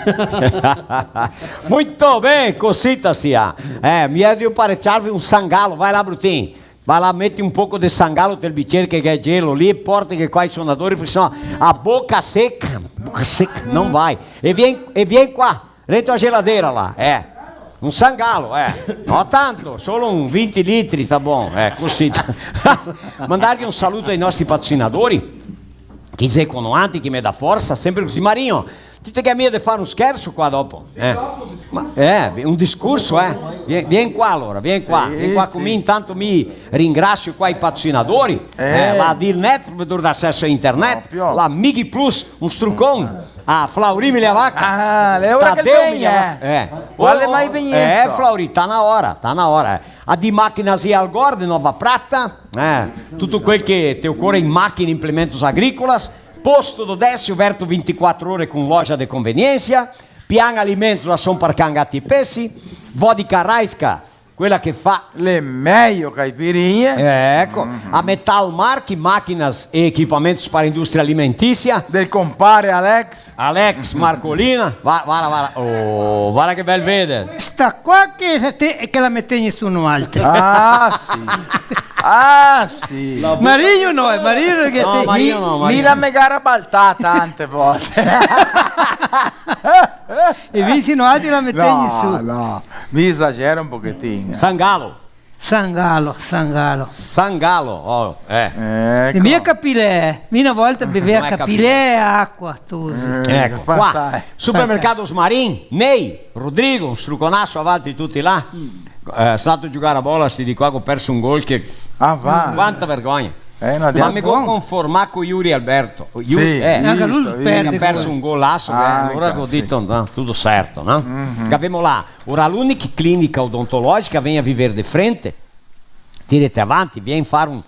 Muito bem, cosita sia. Eh, mi è de pareciarve un sangalo, vai là, Brutin. Va là, meti un poco de sangalo tel bicer che, che xe gelo lì e porta che qua i sonadori, parché senò a boca seca, boca seca, no va. E vien, e vien qua, dentro la geladeira là, eh. Un sangalo, eh. No tanto, solo un vinti litri, tá bom, eh, cusì. Mandarghe un saluto ai nostri patrocinadori, che xe con noi, che me dà forsa, sempre cusì. Marinho, ti te ghe mia de far un scherso qua dopo? Eh. Ma, eh, un discorso, eh. Vien, vien qua alora, vien qua, vien qua con mi, intanto mi ringrasio qua i patrocinadori, eh, la Dilnet, provedor de acesso a internet, la Migplus, un strucon a Flaurimili a Vaca. Ah, l'è ora che el vegna, eh. Quando mai vegnesto? Eh, Flauri, tá na ora, tá na ora, eh. A Di Máquinas e Algor de Nova Prata, eh, tuto quel che te ocore in machine, implementos agrícolas, Posto do Décio, aberto vinte e quatro ore con loja de conveniência, Pian Alimentos, ração pra canga e peixe, vodka Raiska, quela che fa le mejo caipirinhe. Eco, a Metal Marchi, máquinas e equipamentos para a indústria alimentícia. Del compare Alex. Alex Marcolina, va-, vara, vara, oh, vara che bel veder. Sta qua che se te-, che la me tegni su noaltri. Ah, sì. Ah, sì. Marino no, è Marino che... No, te- Marino no, Marino. Mi la me ga rabaltà tante volte. E vicino a ti la me tegni su. No, no, mi esagero un pochetin. Sangalo. Sangalo, sangalo. Sangalo, oh, eh. Eco. E mia capilè, mi na volta bevea capilè e acua, tusi. Eh, eco, qua. Supermercados Marin, Ney, Rodrigo, un struconaso a valtri tuti là. Eh, so stato a giugar a bola, sti dì qua, go perso un gol che... Ah, va. Quanta vergogna. Eh, no. Ma me go conformà co Yuri Alberto. Yuri, sì, eh, anca lu visto, perde. Che ga perso un golaso, ah, eh, alora go dito, no, tuto certo, no? Che gavemo là, ora l'unica clinica odontologica, vegna viver de frente, tirete avanti, vien far un,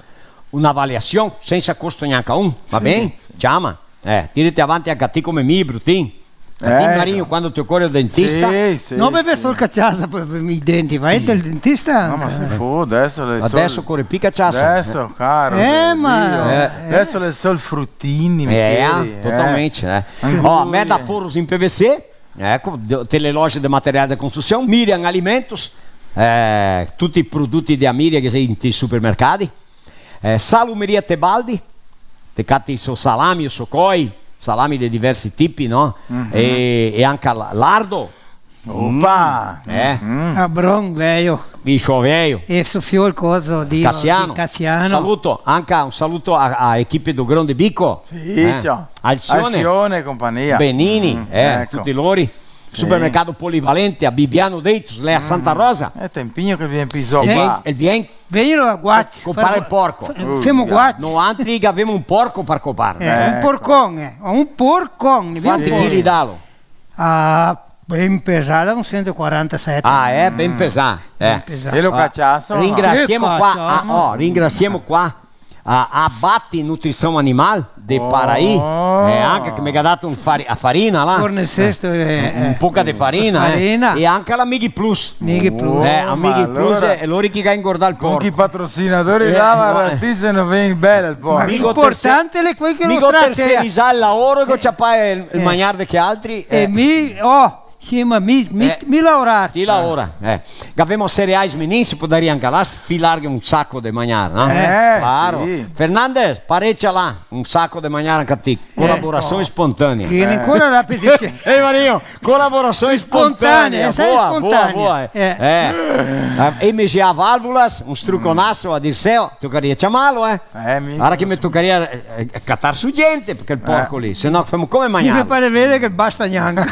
un'avaliasion sensa costo gnanca un, va ben? Sì. Ciama. Eh, tirete avanti anca ti come mi, Brutin. E ti, Marino, quando te ocore el dentista? Sì, sì. No, me vesto el caciasa par, par i denti, va dal dentista. No, ma se fa, adeso le... Adeso ocore pi caciasa. Adeso, caro Dio. Eh, ma... Adeso le sol frutini, mi... Eh, totalmente, eh. Oh, Meda Forros in P V C, eco, de-, te le loje de material de construsion, Miriam Alimentos, eh, tuti i prodoti de Miriam che xe in i supermercadi. Eh, Salumeria Tebaldi, te cati so salami, so coi, salami de diversi tipi, no? E, e anca la-, lardo. Opa! Eh. Abron, veio. Bicho veio. E so fiol coso di Cassiano. Di Cassiano. Saluto, anca un saluto a, a equipe do Grão de Bico. Sì, ciò. Alcione. Alcione e compagnia. Benini, eh, eco. Tuti lori. Sì. Supermercado Polivalente, a Bibiano Deitos, là a Santa Rosa. Eh, tenpigno che vien pi zo qua. E vien, e vien. Vegni a guaci. Copar el porco. Femo guaci. Noantri gavemo un porco par copar. Eh, un porcon, eh. Un porcon. Quanti chili dalo? Ah, ben pesà, un sento e quarantasete. Ah, eh, ben pesà, eh. Ben pesà. E lo caciaso? Ringrasiemo qua, ah, oh, ringrasiemo qua a Abati Nutrição Animal de Paraí, eh, anca che me ga dato un fari-, a farina là. Fornesesto, eh, un poca de farina, eh. Farina. E anca la Mighi Plus. Mighi Plus. Eh, a Mighi Plus, eh, lori che ga ingordà el porco. Con chi patrocinadori là, varda, ti se no vien bel el porco. Ma importante l'è quel che lo trata. Mi go terserizà el laoro, go ciapà el, el magnar de che altri, eh. E mi, oh, Sì, ma mi, mi, mi laorar. Ti laora, eh. Gavemo Cereais Menin, se podaria anca là sfilarghe un saco de magnar, no? Eh, claro. Sì. Fernandes, parecia là, un saco de magnar anca ti. Colaborasion spontanea. Che ancora la petizia. Eh, Mario, colaborasion spontanea. Spontanea, boa, boa, boa, eh. Eh. Eh, M G A Válvulas, un struconaso a Dirceo, tocaria ciamalo, eh. Eh, mi... Varda che me tocaria, eh, eh, catar su gente, parché el porco lì, se no femo come magnar? Mi me pare veder che basta gnanca.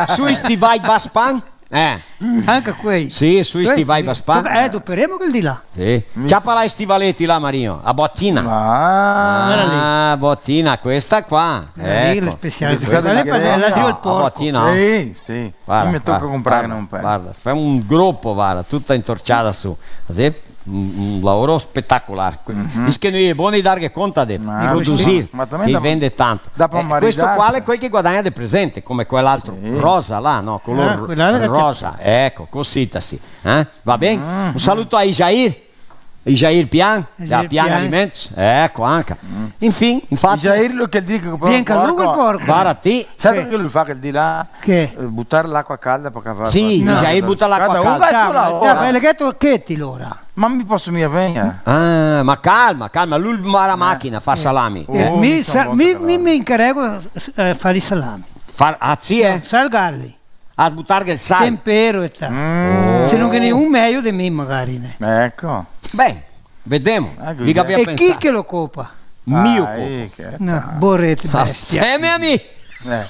Su i stivai Baspan? Eh. Anca quei. Sì, su i stivai Baspan. Eh, doperemo quel di là. Sì. Ciapa là i stivaleti là, Mario. A botina. Ah. Ah, botina, questa qua. Eco. Questa speciale. Questa qua, la, la, la, la, el porco. A botina, no? Sì, sì. Varda, mi me toca comprarne un paro. Varda, femo un gropo, varda, tuta intorciada su. Cusì, un, un laoro spetacolar. Dixe che no i xe boni darghe conta de produzir, che i vende tanto. Eh, questo qua l'è quel che guadagna de presente, come quel altro. Sì. Rosa là, no? Color rosa. Eco, cosita sì. Eh? Va ben? Un saluto a Jair. I Jair Pian, Jair da Pian Pian. Alimentos, eco, anca. Infin, infati. I Jair lu che dixe che poi... Vien anca lu col porco. Varda ti. Sa che lu fa quel dì là? Che? Eh, butar l'acua calda par cavar. Sì, no. I Jair buta l'acua calda. Cada un ga el so lavoro. Dai, dai, parché ti, alora? Ma mi poso mia vegner? Ah, ma calma, calma, lu el va a la machina, fa salami. Eh, mi, mi, mi, mi incarego, eh, far i salami. Far, ah, sì, eh? Salgarli. A butarghe el sal. Tempero e tal. Mm. Se no ghe n'è un mejo de mi, magari, né. Eco. Ben, vedemo. Ah, cusì. Mica ben pensà. E chi che lo copa? Mi lo copo. Ah, eh, che... No, borete, bestia. Aseme a mi. Eh.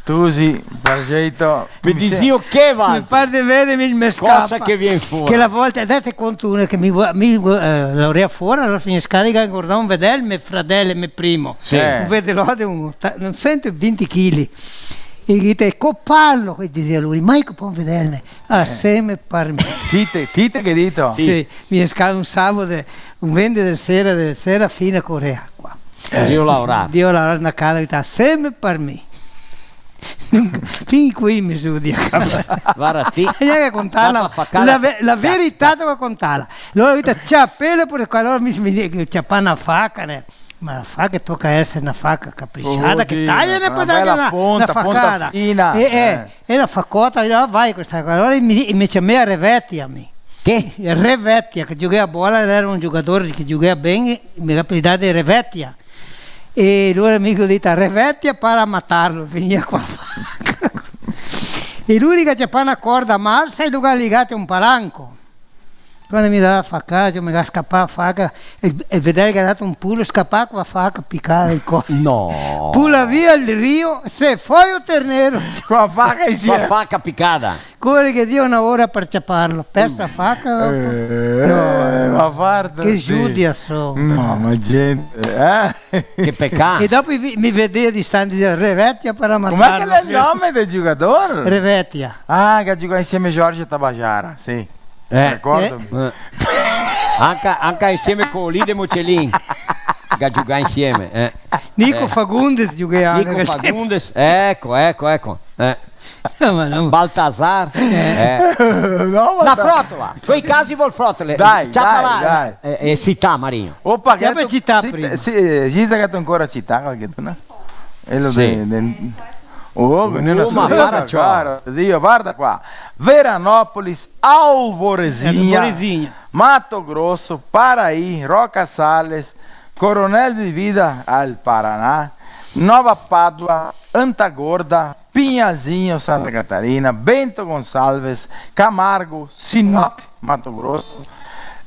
Tu sì, par xeito. Me dixi, o che, Walter? Me par de vedere, me, me scapa. Cosa che vien fora? Che la volta, date conto una che mi vo-, mi vo-, eh, laorea fora, alora finisco de ingordar un vedel, me fradel, me primo. Sì. Eh. Un vedelò de un ta-, un sento vinti chili. E dite, "Coparlo", che dixea lu, "mai copà un vedel, aseme par mi." Ti te, ti te che dito? Sì, mi xe stà un sabato, un venerdì sera, de sera fin a Corea qua. Eh. Drio laorar. Drio laorar na casa, dite, "Aseme par mi." Fin qui mi su di casa. Varda ti. E gnanca contarla, la ve-, la verità toca contarla. Alora, dite, "Ciapelo", parché alora mi, mi, mi ciapà na faca, né? Ma la faca toca esare na faca capriciada, che taia, né, par darghe na, na facada. Oddio, na bela ponta, ponta fina, eh. E, eh, e la facota, "Ah, vai questa qua." Alora mi, mi ciamea Revetia, mi. Che? Revetia, che giughea a bola, l'era un giugador che giughea ben, e me ga apelidà de Revetia. E alora mi go dito, "Revetia para matarlo", vegnea co la faca. E lu el ga ciapà na corda marsa e lu ga ligà a un palanco. Quando mi dava faca, me ga scapà la faca, e, e vedere che ga dato un pulo, scapà co la faca picada in cor. No. Pula via el rio, se foi o ternero. Co la faca insieme. Co la faca picada. Core che Dio na ora par ciaparlo. Persa la faca dopo. Eh, no, ma varda, che sì. Giudia so. No, ma gente, eh? Che pecà. E dopo mi, mi vedea distante, dixea, "Revetia para matarlo." Come che l'è el nome del giugador? Revetia. Ah, che giuga insieme a Giorgio Tabajara, sì. Eh. Ricordo. Eh. Anca, anca insieme co Lide Mocelin. Che giuga insieme, eh. Nico Fagundes giughea anca. Nico Fagundes, eco, eco, eco. Eh. No, ma no. Baltasar. Eh. No, ma la frotola. Quei casi vol frotole. Dai, dai, dai. Eh, eh, cità, Marino. Opa, che tu, cità prima. Sì, eh, Gisa che tu ancora cità, qualche tu, no? Sì. Oh, che ne so, ma varda ciò. Varda, Dio, varda qua. Veranópolis, Alvorezinha, Alvorezinha. Mato Grosso, Paraí, Roca Sales, Coronel Vivida, al Paraná, Nova Pádua, Anta Gorda, Pinhalzinho, Santa Catarina, Bento Gonçalves, Camargo, Sinop, Mato Grosso,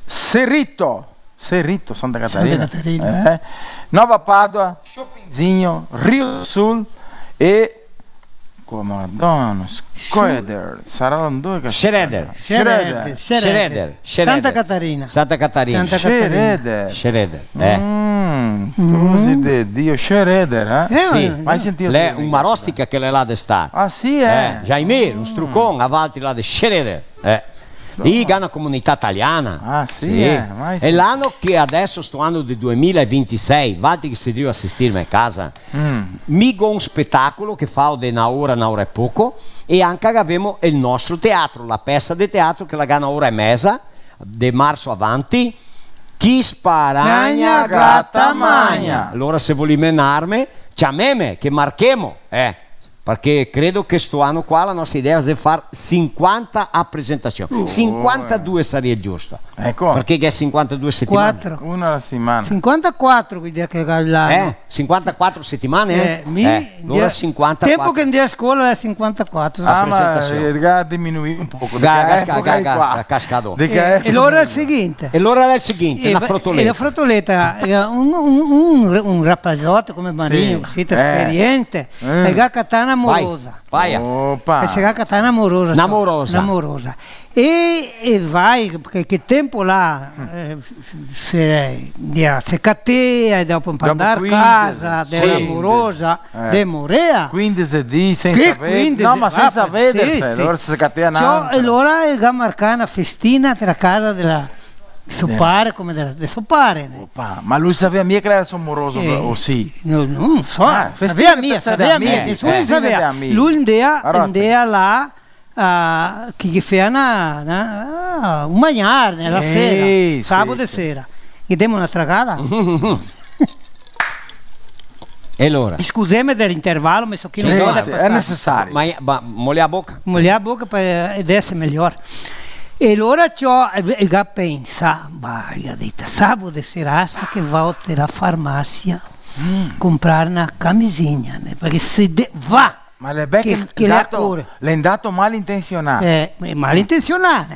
Cerrito, Cerrito, Santa Catarina. Santa Catarina. Eh? Nova Pádua, Chopinzinho, Rio do Sul e... Madonna, Schroeder, sarà un due che... Schroeder. Schroeder, Schroeder. Schroeder, Schroeder. Santa Catarina. Santa Catarina. Santa Catarina. Schroeder. Schroeder, eh. Mm, scusi de Dio, Schroeder, eh? Eh, sì. Mai sentito dire? L'è un Marostica che l'è là de sta. Ah, sì, eh? Eh, Jaimir, un strucon, a valtri là de Schroeder. Eh. I ga na comunità taliana. Ah, sì, sì. Eh, mai sentito. E l'ano che adeso, sto ano de due mila e vintisei, valtri che sè drio asistirme a casa, mi go un spetacolo che fao de na ora, na ora e poco, e anca gavemo el nostro teatro, la pesa de teatro che la ga na ora e meza, de marso avanti, Chi sparagna, gata magna. Alora, se volì menarme, ciameme, che marchemo, eh. Parché credo che sto ano qua la nostra idea xe far sinquanta apresentasion. Oh. Sinquantadue saria giusto. Eco. Parché ghe xe sinquantadue setimane. Quatro. Una a la setimana. Sinquantaquatro, quindi, che l'ano. Eh? Sinquantaquatro setimane, eh? Eh, mi, eh, alora sinquantaquatro. Tempo che ndea a scola l'era sinquantaquatro. Ah, ma, eh, ga diminuì un poco, ga, ga, ga cascà do. E, e l'ora l'è el seguinte. E l'ora l'è el seguinte, e na va-, frotoleta. E la frotoleta, eh, un, un, un, un rapazoto come Marino, eh, cusì, eh, esperiente, eh, el ga catà na morosa. Vai, vai. Opa. El se ga catà na morosa. Na morosa. Na morosa. E, e vai, che, che tempo là, eh, se, se catea, e dopo par ndar a casa, de la morosa, eh, de morea. Quindese dì sensa veder. Che quindese? No, ma sensa vederse, sì, sì. Alora se catea n'antra. Ciò, e alora el ga marcà na festina de la casa de la, so pare, come de la, de so pare, né? Opa, ma lu savea mia che l'era so moroso, eh, o sì? No, no so, ah, savea mia, savea mia, nesuno savea. Lu ndea, ndea là, ah, che ghe fea na, na, ah, un magnar, né, la sera, sì, sabo de sera. Ghe demo na tragada. E alora? Scuseme de l'intervalo, me so che... Sì, no, no, xe, xe nesesario. Ma, ma molea a boca. Molea a boca par, eh, ed esar meglior. E alora ciò, e, e ga pensà, bah, ga dito, sabo de sera, sa che vao te la farmasia, comprar na camisinha, né? Parché se de-, va Ma l'è ben che, che che l'è ndato, l'è ndato malintensionà. Eh, malintensionà.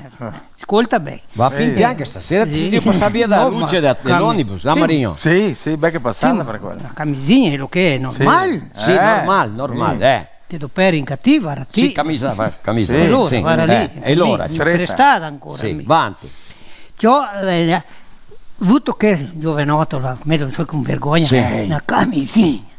Scolta ben. Va pian pian che stasera te si drio pasar via da la luce de, de l'onibus, no, Marigno? Sì, sì, ben che pasarla par quela. La camisinha, lo che xe normal. Sì, normal, normal, eh. Te doperi in cativa, era ti. Sì, camisa, fa-, camisa. Sì. Alora, sì, vara lì, e alora? Streta. Imprestada ancora. Sì, vanti. Ciò, eh, vuto che giovenoto, là, mezo, so, con vergogna, sì, na camisinha.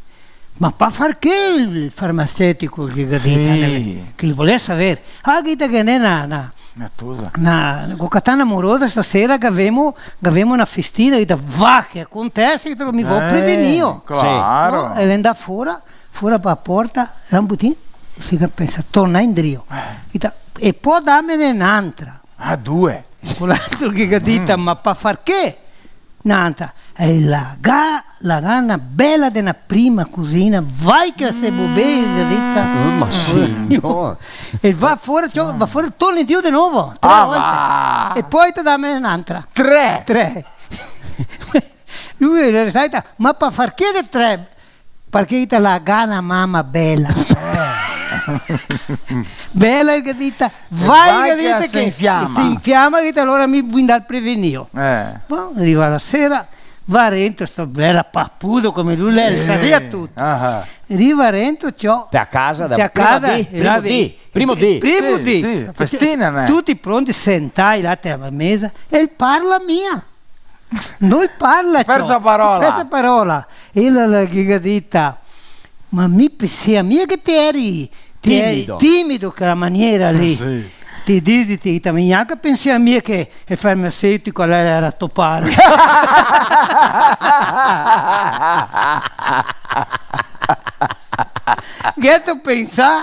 Ma pa far che el farmacetico che ga dito, sì, né, che el volea saver? Ah, che te ghe n'è na, na, na tosa. Na, go catà na morosa stasera, che gavemo, che gavemo na festina, che va che acontese, che te lo mi vo prevenio. Eh, claro. No? E l'è ndà fora, fora pa la porta, l'è un putin, se ga pensà, torna indrio. Eh. Che te, e po damene n'antra. Ah, due. Quel altro che ga dito, ma pa far che? N'antra. E la ga, la ga na bela de na prima cusina, vai che se bobea, ga dito. Oh, ma sì, no. E va fora, ciò, va fora, torna indrio de novo, tre volte. Ah, va. E po te dame n'antra. Tre. Tre. Lu el resta, ma pa far che de tre? Parché te la ga na mama bela. Bela, che dita, vai, che dita, che se infiama, che dita, alora mi vo ndar prevenio. Eh. Bon, riva la sera, va rento, sto bela papudo come lu, l'è, el savea tuto. Ah. Riva rento, ciò. Te a casa, te a casa, primo dì, primo dì, primo dì. Primo dì. Sì, sì, festina, né? Tuti pronti, sentai là te a mesa, e el parla mia. No parla, ciò. Persa parola. Persa parola. E la, la, che ga dita, ma mi pensea mia che te eri, te eri timido, timido, quela maniera lì. Sì. Te disi, te, te, mi gnanca pensea mia che el farmacetico l'era to pare. Gheto pensà?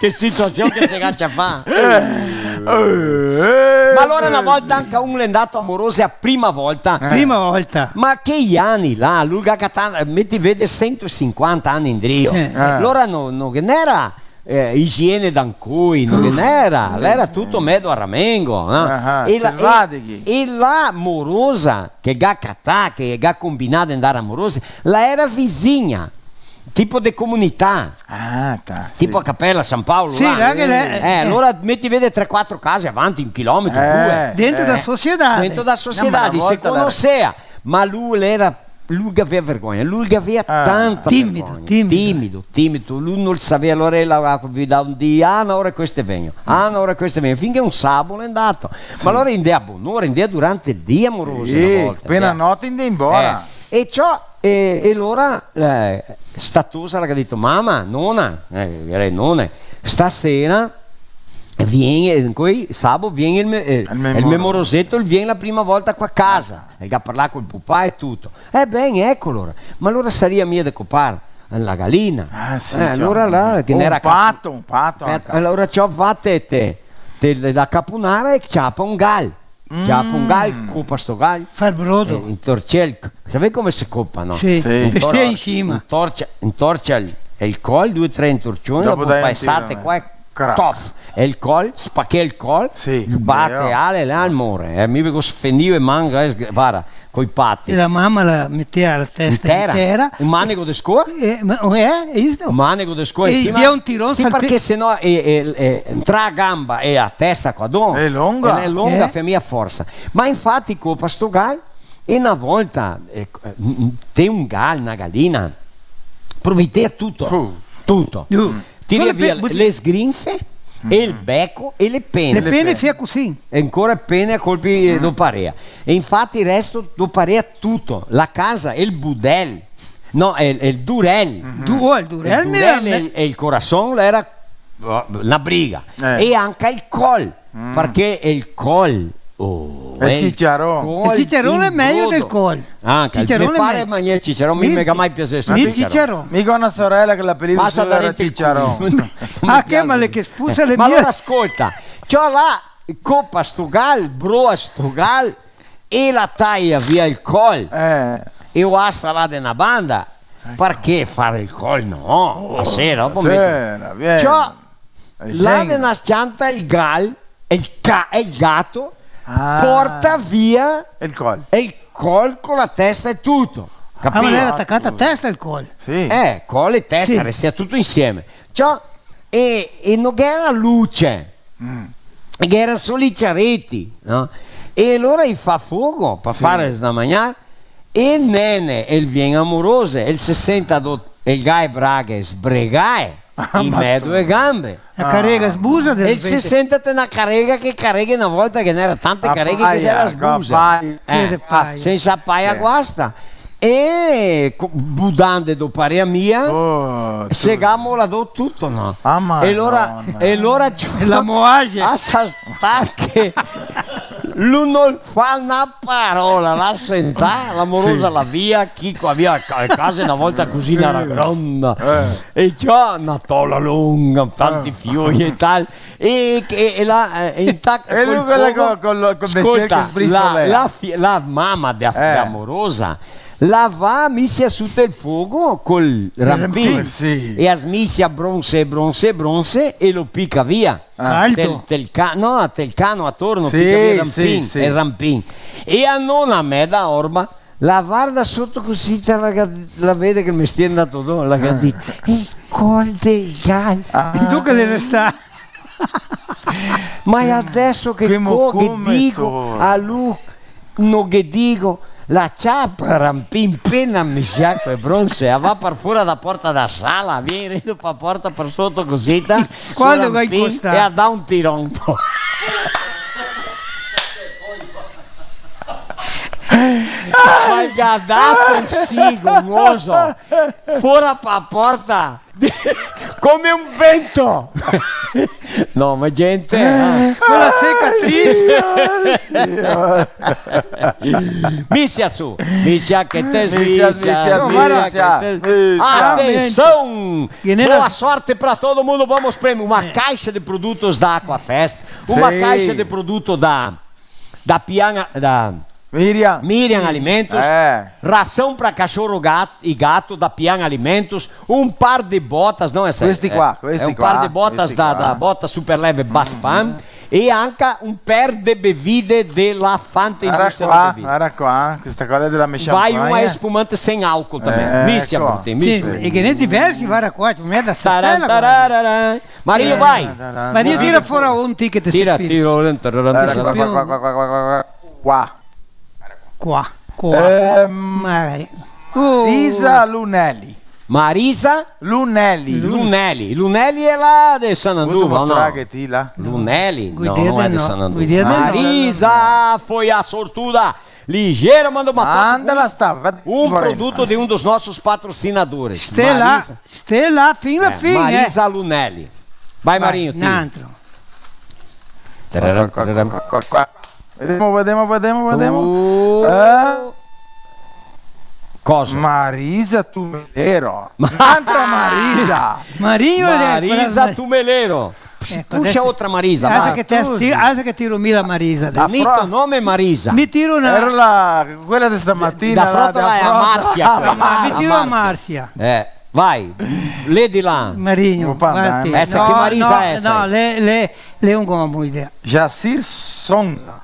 Che situasion che se ga ciapà. Eh, eh, ma alora na volta anca un l'è ndato a morose a prima volta. Eh. Prima volta. Ma che ani là, lu ga catà, meti vede, sentosinquanta ani indrio. Sì. Eh. Alora no, no ghe n'era, eh, igiene d'ancoi, no ghe n'era, l'era tuto medo a ramengo, eh. Ah, e la, e, e la morosa che ga catà, che ga combinà de ndar a morose, la era visigna. Tipo de comunità. Ah, tá, sì. Tipo a Capela San Paolo, sì, là. Là che l'è, eh, eh, alora meti vede tre, quatro case avanti, un chilometro, eh, due. Dentro da società. Dentro da società, no, ma na volta se conosea. Ma lu l'era, lu che gavea vergogna, lu che gavea tanta vergogna. Timido, timido. Timido, timido. Lu no savea, alora el ga convidà un dì, ah, na ora queste vegno, ah, na ora queste vegno. Finché un sabo l'è ndato. Sì. Ma alora indea bonora, indea durante el dì, amoroso, sì, na volta, pena note indea embora. Eh. E ciò, e, e alora, eh, sta tosa la ga dito, "Mama, nona", eh, era nona, "stasera vien, eh, coi, sabo vien el me, eh, el me moroseto, el vien la prima volta qua casa, el ga parlà col pupà e tuto." "Eh ben, eco alora, ma alora saria mia de copar la galina?" Ah, sì, eh, ciò. Alora là, che o n'era un pato, un pato, eh, anca. Alora ciò, va te, te, te la caponara e ciapa un gal. Ciapa un gal, copa sto gal. Fa el brodo. Eh, intorcia el c-, savè come se copa, no? Sì. Sì. Intor-, pestea in sima. Intorcia, intorcia el, el col, due, tre intorcioni, dopo dai un tiro, qua e crac. Tof. E el col, spachea el col, sì, bate, ale, là, el more. Eh, mi vedo sfendio e manga, eh, sg-, vara, coi pati. E la mama la metea la testa in tera. In tera. Un manego de scoa? Eh, ma, eh, hai visto? Un manego de scoa in sima. E dia un tiron, sì, salte- parché se no, eh, eh, eh, tra la gamba e la testa qua, don, l'è longa. L'è longa, eh, fa mia forsa. Ma infati, copa sto gal, e na volta, eh, te un gal, na galina, profitea tuto, tuto. Tirea via le sgrinfe, e el beco e le pene. Le pene fea cusì. E ancora pene a colpi, eh, doparea. E infati el resto doparea tuto. La casa, el budel. No, el, el durel. Du-, oh, el durel, el durel, el, el corason l'era, oh, na briga. Eh. E anca el col, parché el col, Oh, el ciceron. El ciceron l'è mejo del col. Anca, ciceron me pare, ma el ciceron mi me ga mai piasesto el ciceron. Mi go na sorela che l'apelido suo era Ciceron. Ah, che male che spusa le mie. Ma alora scolta, ciò, la copa sto gal, broa sto gal, e la taia via el col, eh, e o asa là de na banda, eco, parché far el col no, oh, a sera, dopo sera, mete. Ciò, là de na s-cianta el gal, el ca-, el gato, ah, porta via el col. El col co la testa e tuto, capìo? Ah, ma l'era tacà a testa el col? Sì. Eh, col e testa, sì, restea tuto insieme. Ciò, e, e no gh'era luce. Mm. Che gera solo i ciareti, no? E alora i fa fogo par, sì, far da magnar, e Nene, el vien amorose, el se senta do, el ga e braghe sbregae, ah, in medo e gambe. La carega sbusa de repente. El se senta te na carega che carega na volta che n'era tante careghe che se era sbuse. Paia, paia. Eh, sensa paia guasta. E co-, budande do parea mia, oh, se ga molà do tuto, no? Ah, Madona. E alora, e alora ciò, la moaxe. Asa star che lu no fa na parola, la senta, la morosa, sì, la via, Chico, la via, ca-, case na volta cusì, na, eh, gronda. Eh. E ciò, na tola longa, tanti, eh, fioi e tal. E, e, e la, eh, intac-, e lu col fogo, co-, col, col mestier che scolta, sbrisolea. La, la fi-, la mama de, eh, de amorosa, la va, misia su tel fogo col rampin. Rampin, sì. E a smisia bronse, bronse, bronse, e lo pica via. Ah. Caldo. Tel, tel ca-, no, tel cano atorno, sì, pica via el rampin, sì, sì, el rampin. E a nona me da orba, la varda soto cusì, ciò, la ga-, la vede che el mestier xe ndà do, la ga dito: "El col del gal." Ah. Duca de restà. Ma adeso che co-, che digo a lu, no ghe digo, la ciapa rampin, pena misia co e bronse, la va par fora da porta da sala, vien rendo pa porta par soto cusì, ta, quando va in costa, e la dà un tiron. Ma el ga dato un sigo, moso, fora pa porta, come un vento. No, ma gente, eh. Con la cicatrice. Misia su, misia che te smisia, misia che te... Atenção! Boa sorte pra todo mundo, vamos prêmio. Uma caixa de produtos da Aquafest, uma caixa de produto da da Pian, da Miriam. Miriam Alimentos, eh, ração pra cachorro, gato e gato da Pian Alimentos, um par de botas, não, essa questi qua, eh, questi qua, un par de botas da, da bota super leve Baspan, e anca un per de bevide de la Fante Industria de Bevide. Guarda qua, questa qua è della mia champagne. Vai una spumante sem álcool também. Eh, misia, ecco. Brutin, misia. Sì, e che ne diversi, guarda qua, c'è mezza stella qua. Taran, tararan. Mario, vai! Mario, tira fora un ticket, se... Tira, tira, tira. Qua, qua, qua. Qua, qua. Ehm, Marisa Lunelli. Marisa? Lunelli. Lunelli. Lunelli xe là de Sananduva, o no? Vuto mostrarghe ti là? Lunelli? No, no xe de Sananduva. Marisa foi a sortuda. Ligeiro, manda uma foto. Manda, ela está. Vai, um produto de um dos nossos patrocinadores. Stela, Marisa. Stela, fin la fin, eh. Marisa Lunelli. Vai, Marinho, ti. N'antro. Qua, qua, qua, qua, qua. Vedemo, vedemo, vedemo, vedemo. Oh. Eh? Cosa? Marisa Tumelero. N'antra Marisa. Marinho, Marisa Tumelero. Eco, puxa outra Marisa, va. Asa che te, asa che tiro mi la Marisa, dai. Mi to nome Marisa. Mi tiro na... Era la, quela de stamatina, la frotola xe la Marsia, quela. Mi tiro la Marsia. Eh, vai, lè de là. Marinho, guarda. Esa che Marisa xe esa? No, no, lè, lè, lè un gomo, idea. Jacir Sonza.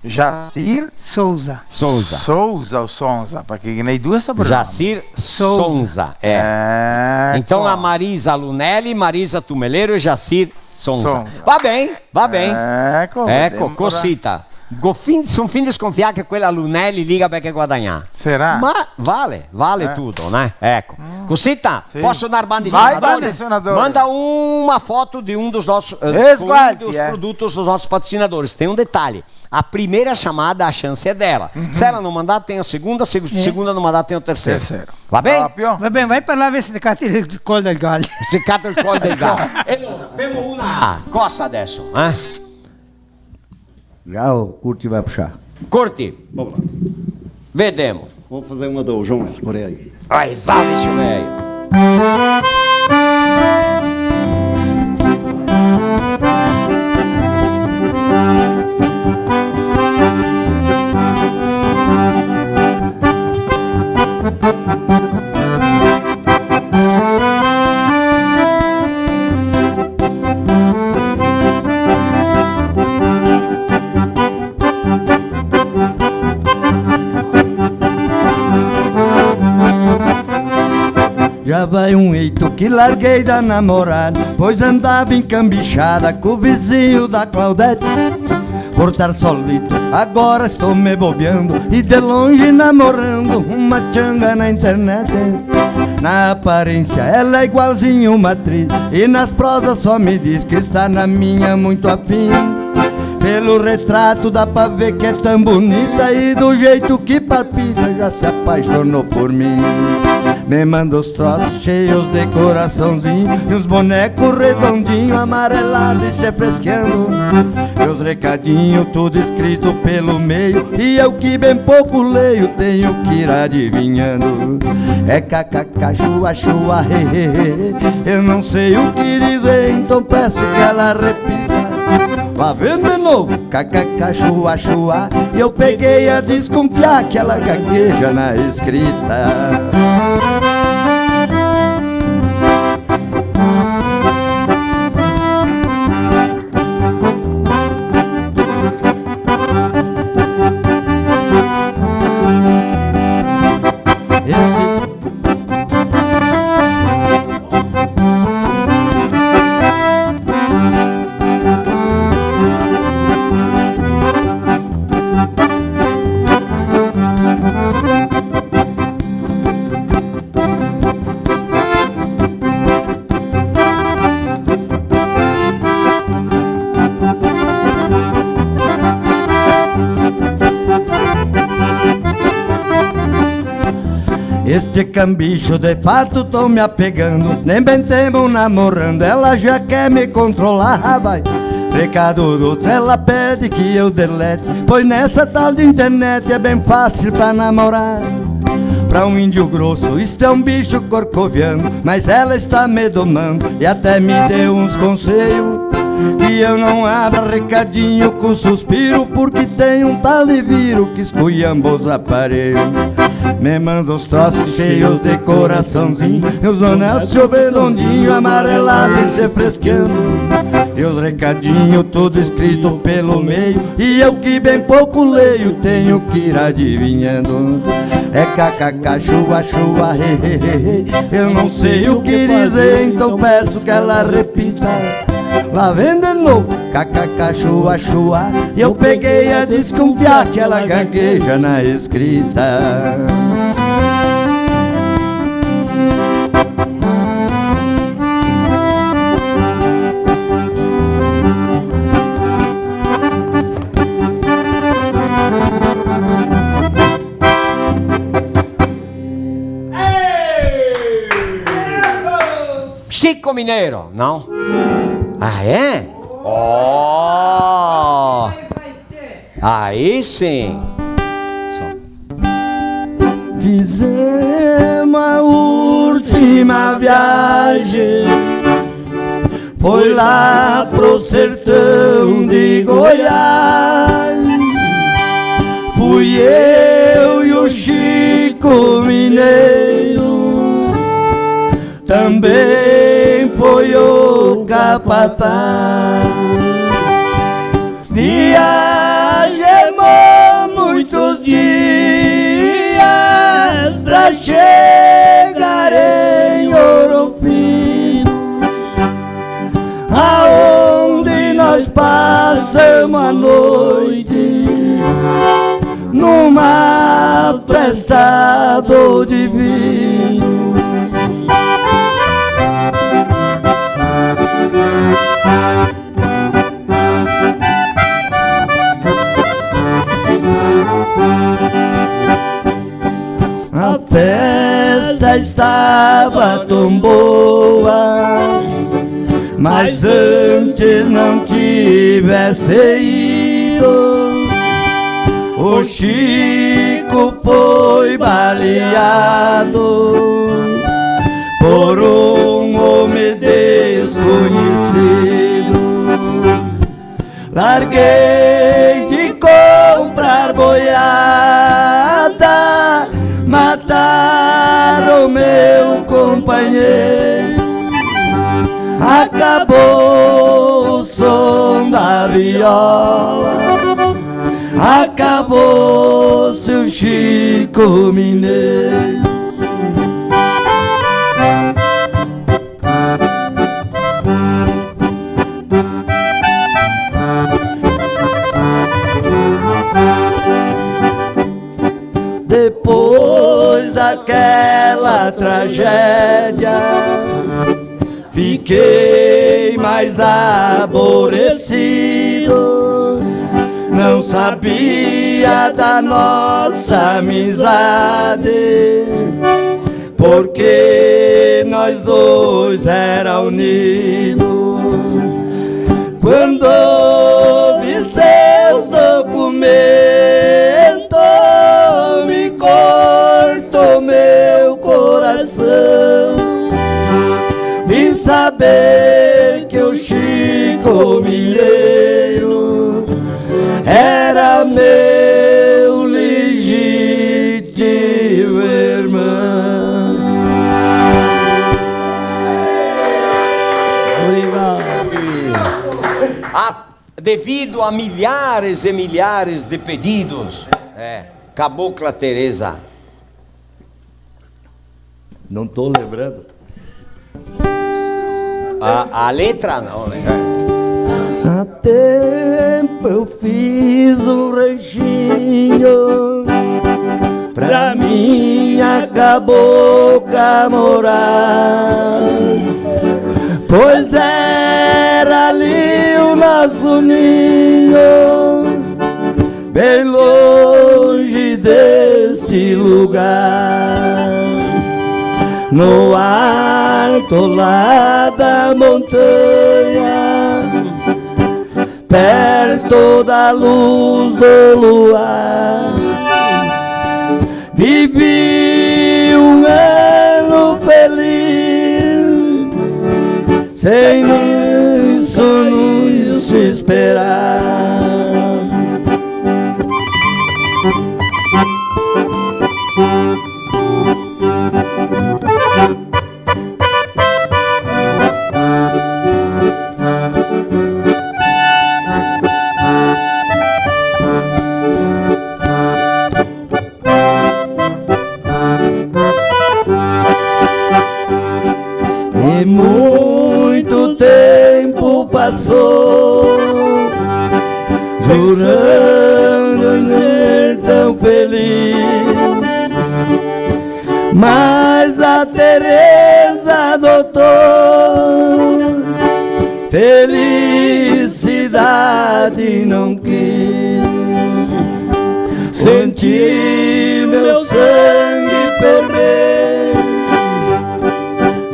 Jacir Souza. Souza. Souza o Sonza, parché ghe n'è due soprenomi. Jacir Souza, é. Então, a Marisa Lunelli, Marisa Tumelero e Jacir Sonza. Sonza. Va ben, va ben. Eco, eco, cosita. Go fin, son fin desconfià che quela Lunelli lì ga ben che guadagnà. Sarà. Ma vale, vale tuto, né? Eco. Cosita, poso ndar bandi sonadori? Vai, bandi sonadori. Manda uma foto de um dos nossos, eh, um dos produtos dos nossos patrocinadores. Tem um detalhe. A primeira chamada, a chance é dela. Se ela não mandar, tem a segunda, seg-, segunda não mandar, tem o terceiro. Terceiro. Va ben? Proprio? Va ben, vai par là, vedi se te cati el col del gal. Se cato el col del gal. E alora, femo una cosa adeso, eh? Legal, curte, vai puxar. Curte. Vamos lá. Vedemo. Vou fazer uma do João Escoreia aí. Vai, za, deixa eu ver aí. Já vai um eito que larguei da namorada, pois andava encambichada com o vizinho da Claudete. Por estar solito, agora estou me bobeando e de longe namorando uma tchanga na internet. Na aparência ela é igualzinho uma atriz e nas prosas só me diz que está na minha muito afim. Pelo retrato dá pra ver que é tão bonita e do jeito que palpita já se apaixonou por mim. Me manda os troços cheios de coraçãozinho e uns bonecos redondinhos, amarelados e se fresqueando. Meus recadinhos tudo escrito pelo meio e eu que bem pouco leio tenho que ir adivinhando. É kkk, chua, chua, he, he, he. Eu não sei o que dizer, então peço que ela repita. Lá vem de novo, kkk, chua, chua. E eu peguei a desconfiar que ela gagueja na escrita. Este cambicho de fato tô me apegando, nem bem temo namorando, ela já quer me controlar, vai. Recado do outro ela pede que eu delete, pois nessa tal de internet é bem fácil pra namorar. Pra um índio grosso, isto é um bicho corcoviano, mas ela está me domando e até me deu uns conselhos. Que eu não abra recadinho com suspiro, porque tem um tal de vírus que esculhamba os aparelhos. Me manda os troços cheios de coraçãozinho, e os anel redondinho, amarelado e se fresqueando. E os recadinho tudo escrito pelo meio, e eu que bem pouco leio, tenho que ir adivinhando. É kkk, chua, chua, he, he, he, he. Eu não sei o que dizer, então peço que ela repita. Lá vem de novo, kkk, chua, chua. E eu peguei a desconfiar que ela gagueja na escrita. Chico Mineiro, não? Ah, é? Oh! Aí sim! Fizemos a última viagem, foi lá pro sertão de Goiás. Fui eu e o Chico Mineiro, também foi o capataz. Viajemos muitos dias pra chegar em Ouro Fino, aonde nós passamos a noite numa festa do divino. A festa estava tão boa, mas antes não tivesse ido. O Chico foi baleado por um homem desconhecido. Larguei de comprar boiada, mataram meu companheiro. Acabou o som da viola, acabou seu Chico Mineiro. Depois daquela tragédia, fiquei mais aborrecido. Não sabia da nossa amizade, porque nós dois era unido. Quando vi seus documentos, me cortou meu coração. Vim saber que o Chico Mineiro era meu legítimo irmão. Obrigado. A, devido a milhares e milhares de pedidos, é, Cabocla Teresa. Não tô lembrando. A, a letra não, né? Há tempo eu fiz um ranchinho pra minha cabocla morar, pois era ali o nosso ninho, bem longe deste lugar, no alto lá da montanha, perto da luz do luar. Vivi um ano feliz, sem nisso, nisso esperar. E muito tempo passou, jurando ser tão feliz. Mas a Teresa adotou felicidade, não quis. Senti meu sangue ferver,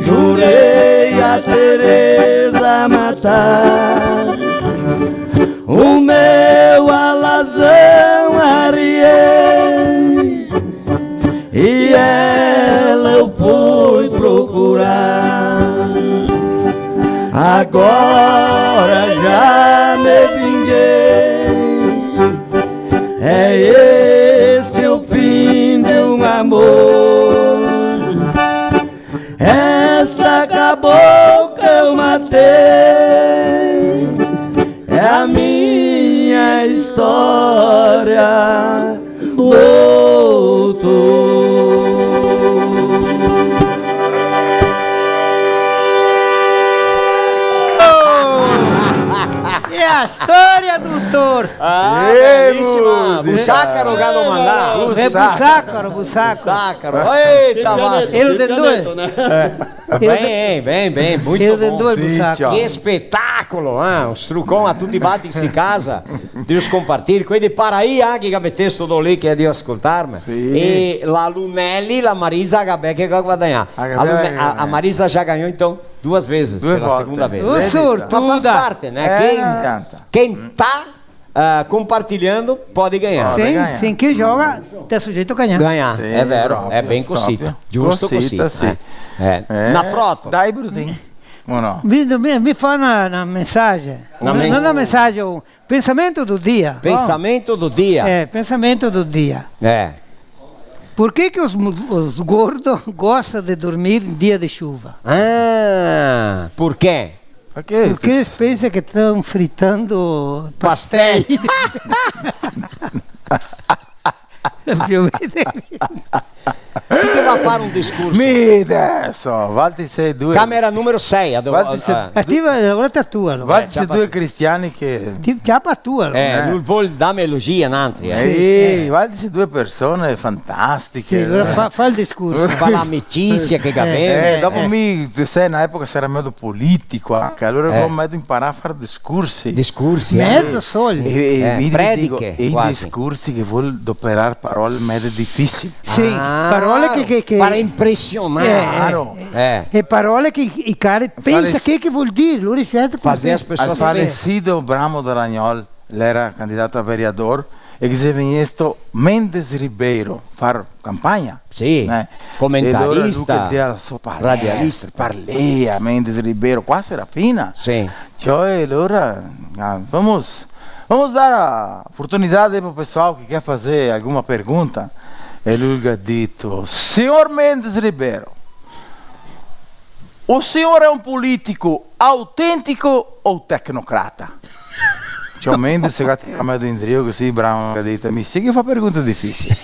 jurei a Teresa matar. O meu alazão arriei e ela eu fui procurar. Agora já me vinguei, é esse o fim de um amor. Esta cabocla eu matei, é a minha história, doutor. É a história, doutor. Ah, belíssima. Busaca, rogado mandar. Busaca. É busaca, busaca. Busaca. Eita, va. Eles têm dois. Bem, bem, bem, muito bom. Che spetácolo, eh? Un strucon a tuti quanti che si casa, Dio scompartir, quei de Paraí, eh, che gavè testo do lì che è Dio ascoltarme. Sì. E la Lunelli, la Marisa, gavè che guadagnà. Ah, che a Lune-, a, a Marisa já ganhou, então, duas vezes, pela segunda vez. Due volte. Oh, sortuda! Ma fa parte, né? Eh, quem, quem tá Ah, compartilhando, pode ganhar. Pode ganhar. Sim, sim, quem joga tá sujeito a ganhar. Ganhar, sim, é vero, proprio, é bem cosita, proprio. Giusto cosita, cosita, sì. Eh, eh. Eh, na frota. Dai, Brutin. O no? Mi, mi, mi fa na, na mensagem. Na mens- Não, na mensagem, o pensamento do dia. Pensamento do dia. É, pensamento do dia. É. Por que que os mu-, os gordos gostam de dormir em dia de chuva? Ah, por quê? Porque eles pensam que estão fritando pastéis. Pastéis. Più o meno. Chi che va a far un discorso? Mi deso, valtri sì due. Camera numero sei, a dove... Valtri sì, eh. Eh, ti va, ora te tua, alora. Valtri sì due cristiani che... Ti ciapa tu, alora. Eh, eh. Lu vol dame elogia, nantri, eh. Sì, eh. Valtri sì due persone fantastiche. Sì, alora fa, fa el discorso. Fa l'amicisia che gavemo. Eh, eh, dopo mi, te sè, na epoca sera medo politico anca, alora go medo inparà a far discorsi. Discorsi, eh. Medo soli. E, e mi te digo, prediche, i discorsi che vol doperar parole medo difisili. Sì, parole che, che, che... Par impresionar. Eh, eh, claro. Eh. E parole che i, i cari pensa che, che vol dir, lori sente come... Fazer as pessoas... Al falecido Bramo Daragnol, l'era candidato a vereador, e che xe vegnesto Mendes Ribeiro far campagna. Sì, eh, comentarista, e alora lu che dea la so palestra, radialista. Parlea, Mendes Ribeiro, qua Serafina. Sì. Cioè, alora, ah, vamos, vamos dar a oportunidade pro pessoal que quer fazer alguma pergunta. E lu el ga dito: "Senhor Mendes Ribeiro, o senhor é um político autêntico ou tecnocrata?" Ciò, Mendes se ga tirà medo indrio cusì, Bramo, el ga dito: "Mi sì che fa pergunte difisili."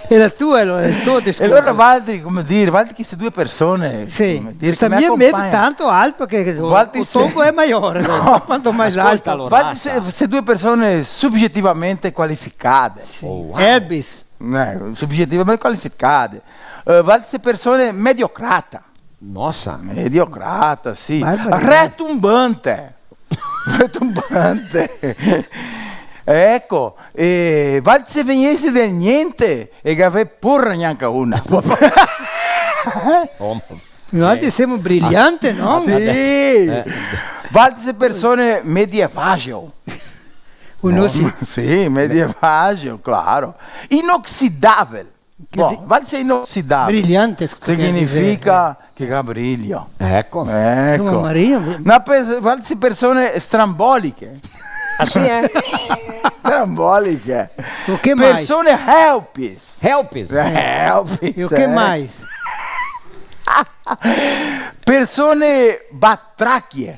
E la tua, alora, el tuo discorso. E alora valtri, come dir, valtri che se due persone, sì, come dir, che me acompagna. Sta mia medo tanto alto che, che o, valtri o se... tonbo xe maior, no? Quanto mai l'alto. Ascolta, alora, valtri se, se due persone subjetivamente qualificate. Sì. Oh, wow. Elvis. Eh, subjetivamente qualificate. Eh, valtri se persone mediocrata. Nossa. Mediocrata, sì. Barbaridade. Retumbante. Retumbante. Eco, e valtri se vegneste del gnente e gavè porra gnanca una. Noaltri semo briliante, no? Sì. Eh. Valtri se persone medievagio. Uno sì. Sì, medievagio, claro. Inoxidabile. Che... Bon, di-, valtri se inoxidabile. Brillante, scusa, significa che ga brilio. Eco. Eco. Insoma, Maria... Na pers-, valtri se persone stramboliche. Ah, sì, eh? Stramboliche. O che mai? Persone helpis. Helpis. Eh, helpis, eh. E o che mai? Persone batrachie.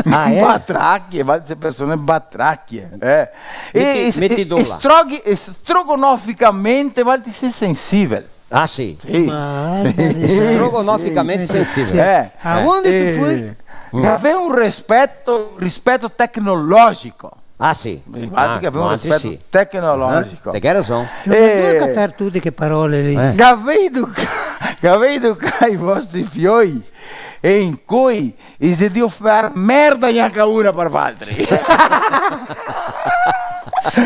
Ah, eh? Batrachie, valtri se persone batrachie, eh. E, meti, e, meti e, e stroghi-, e strogonoficamente valtri se sensibile. Ah, sì? Sì. Ma, sì, ma sì. Strogonoficamente sensibile. Eh. Aonde tu foi? Gavè un rispeto, rispeto tecnologico. Ah, sì. Infati, ah, che gavemo un rispeto tecnologico. Ah, te ghe rason. Eh. Dove catar tute che parole lì? Eh. Gavei educa-, gavei educà i vostri fioi e incoi i xe drio far merda gnanca una par valtri.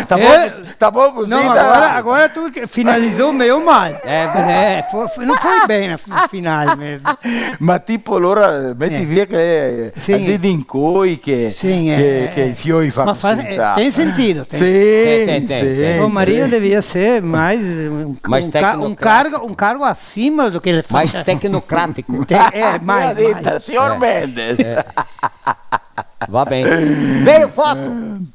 Tá bom, eh, tá bom così, no, ma dai. Agora, agora tu finalizou meio mal. Eh, beh. Eh, fo-, fo-, não foi bem na fi-, final mesmo. Ma tipo, alora, meti via che, eh, sì, al dì d'incoi che, sì, che, eh, che i fioi fa cosita. Ma fa, eh, tem sentido, tem. Sì, sì, sì. O Maria devia ser mais, eh, um, um ca-, um cargo, um cargo acima do que ele faz. Mais tecnocrático. Te-, eh, mais, mais. Dita, signor Mendes. Eh. Va ben. Veio foto.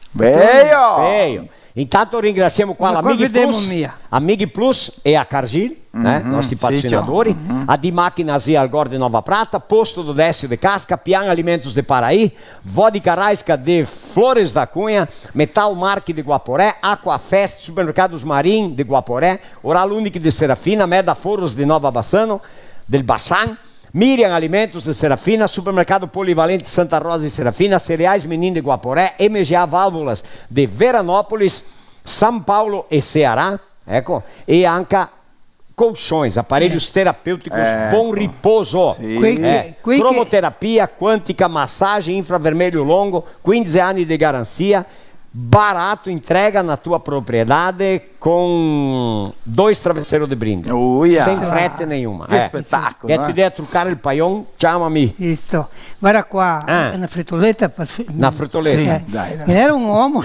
Veio. Veio. Intanto ringrasiamo qua l'Amighi Plus, Amighi Plus e a Cargill, eh, nostri patrocinadori, a Di Máquinas e Algor de Nova Prata, Posto do Décio de Casca, Pian Alimentos de Paraí, Vodka Raiska de Flores da Cunha, Metal Mark de Guaporé, Aquafest, Supermercados Marim de Guaporé, Oral Unique de Serafina, Meda Forros de Nova Bassano, del Bassan, Miriam Alimentos de Serafina, Supermercado Polivalente Santa Rosa de Serafina, Cereais Menin de Guaporé, M G A Válvulas de Veranópolis, São Paulo e Ceará, eco, e anca colchões, aparelhos terapêuticos, Bom Repouso. Sì. Quei che, eh, quei che... Cromoterapia, quântica, massagem, infravermelho longo, quinze anni de garantia, barato, entrega na tua propriedade com dois travesseiros de brinde. Uia. Sem frete nenhuma. Che spetacolo, eh. Che ti deve trucare el paion, ciamami. Isto. Varda qua, eh, na fritoleta, par fi-, na fritoleta. Sì, eh, dai, dai. Ghe n'era un omo.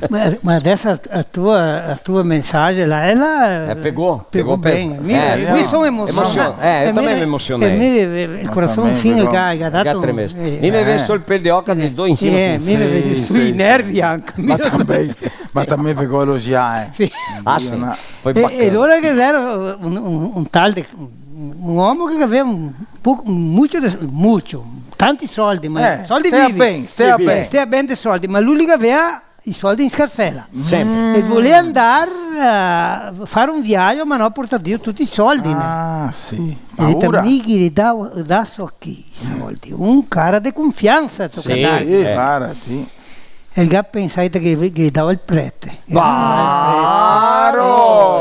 Ma, ma deso a, a tua, a tua mensagem là, ela, eh, pegou, pegou ben. Mi, eh, mi son emosionà. Emosio-, eh, mi, mi também me emocionei. Mi, el corason fin el ga, el ga dato un, eh, mi me vesto el pel de oca de do in sima. Eh, mi me vesto i nervi anca. Ma também, ma também pegou elogiar, eh. Sì. Ah, sì. Foi bacana. E, e alora che gera un, un, un tal de, un omo che gaveva un poco, mucho de, mucho, tanti soldi, ma, eh, soldi vivi. Stea ben, stea ben. Stea ben de soldi, ma lu li gaveva i soldi in scarsela. Sempre. E voleva andar a far un viaio, ma no portar via tuti i soldi, né? Ah, sì. E el ga dito, paura. Mi ghe li dao, daso chi i soldi. Un cara de confiansa, toca darghe. Sì, eh. Para, sì. E el ga pensà che, che ghe li dava el prete. Baro!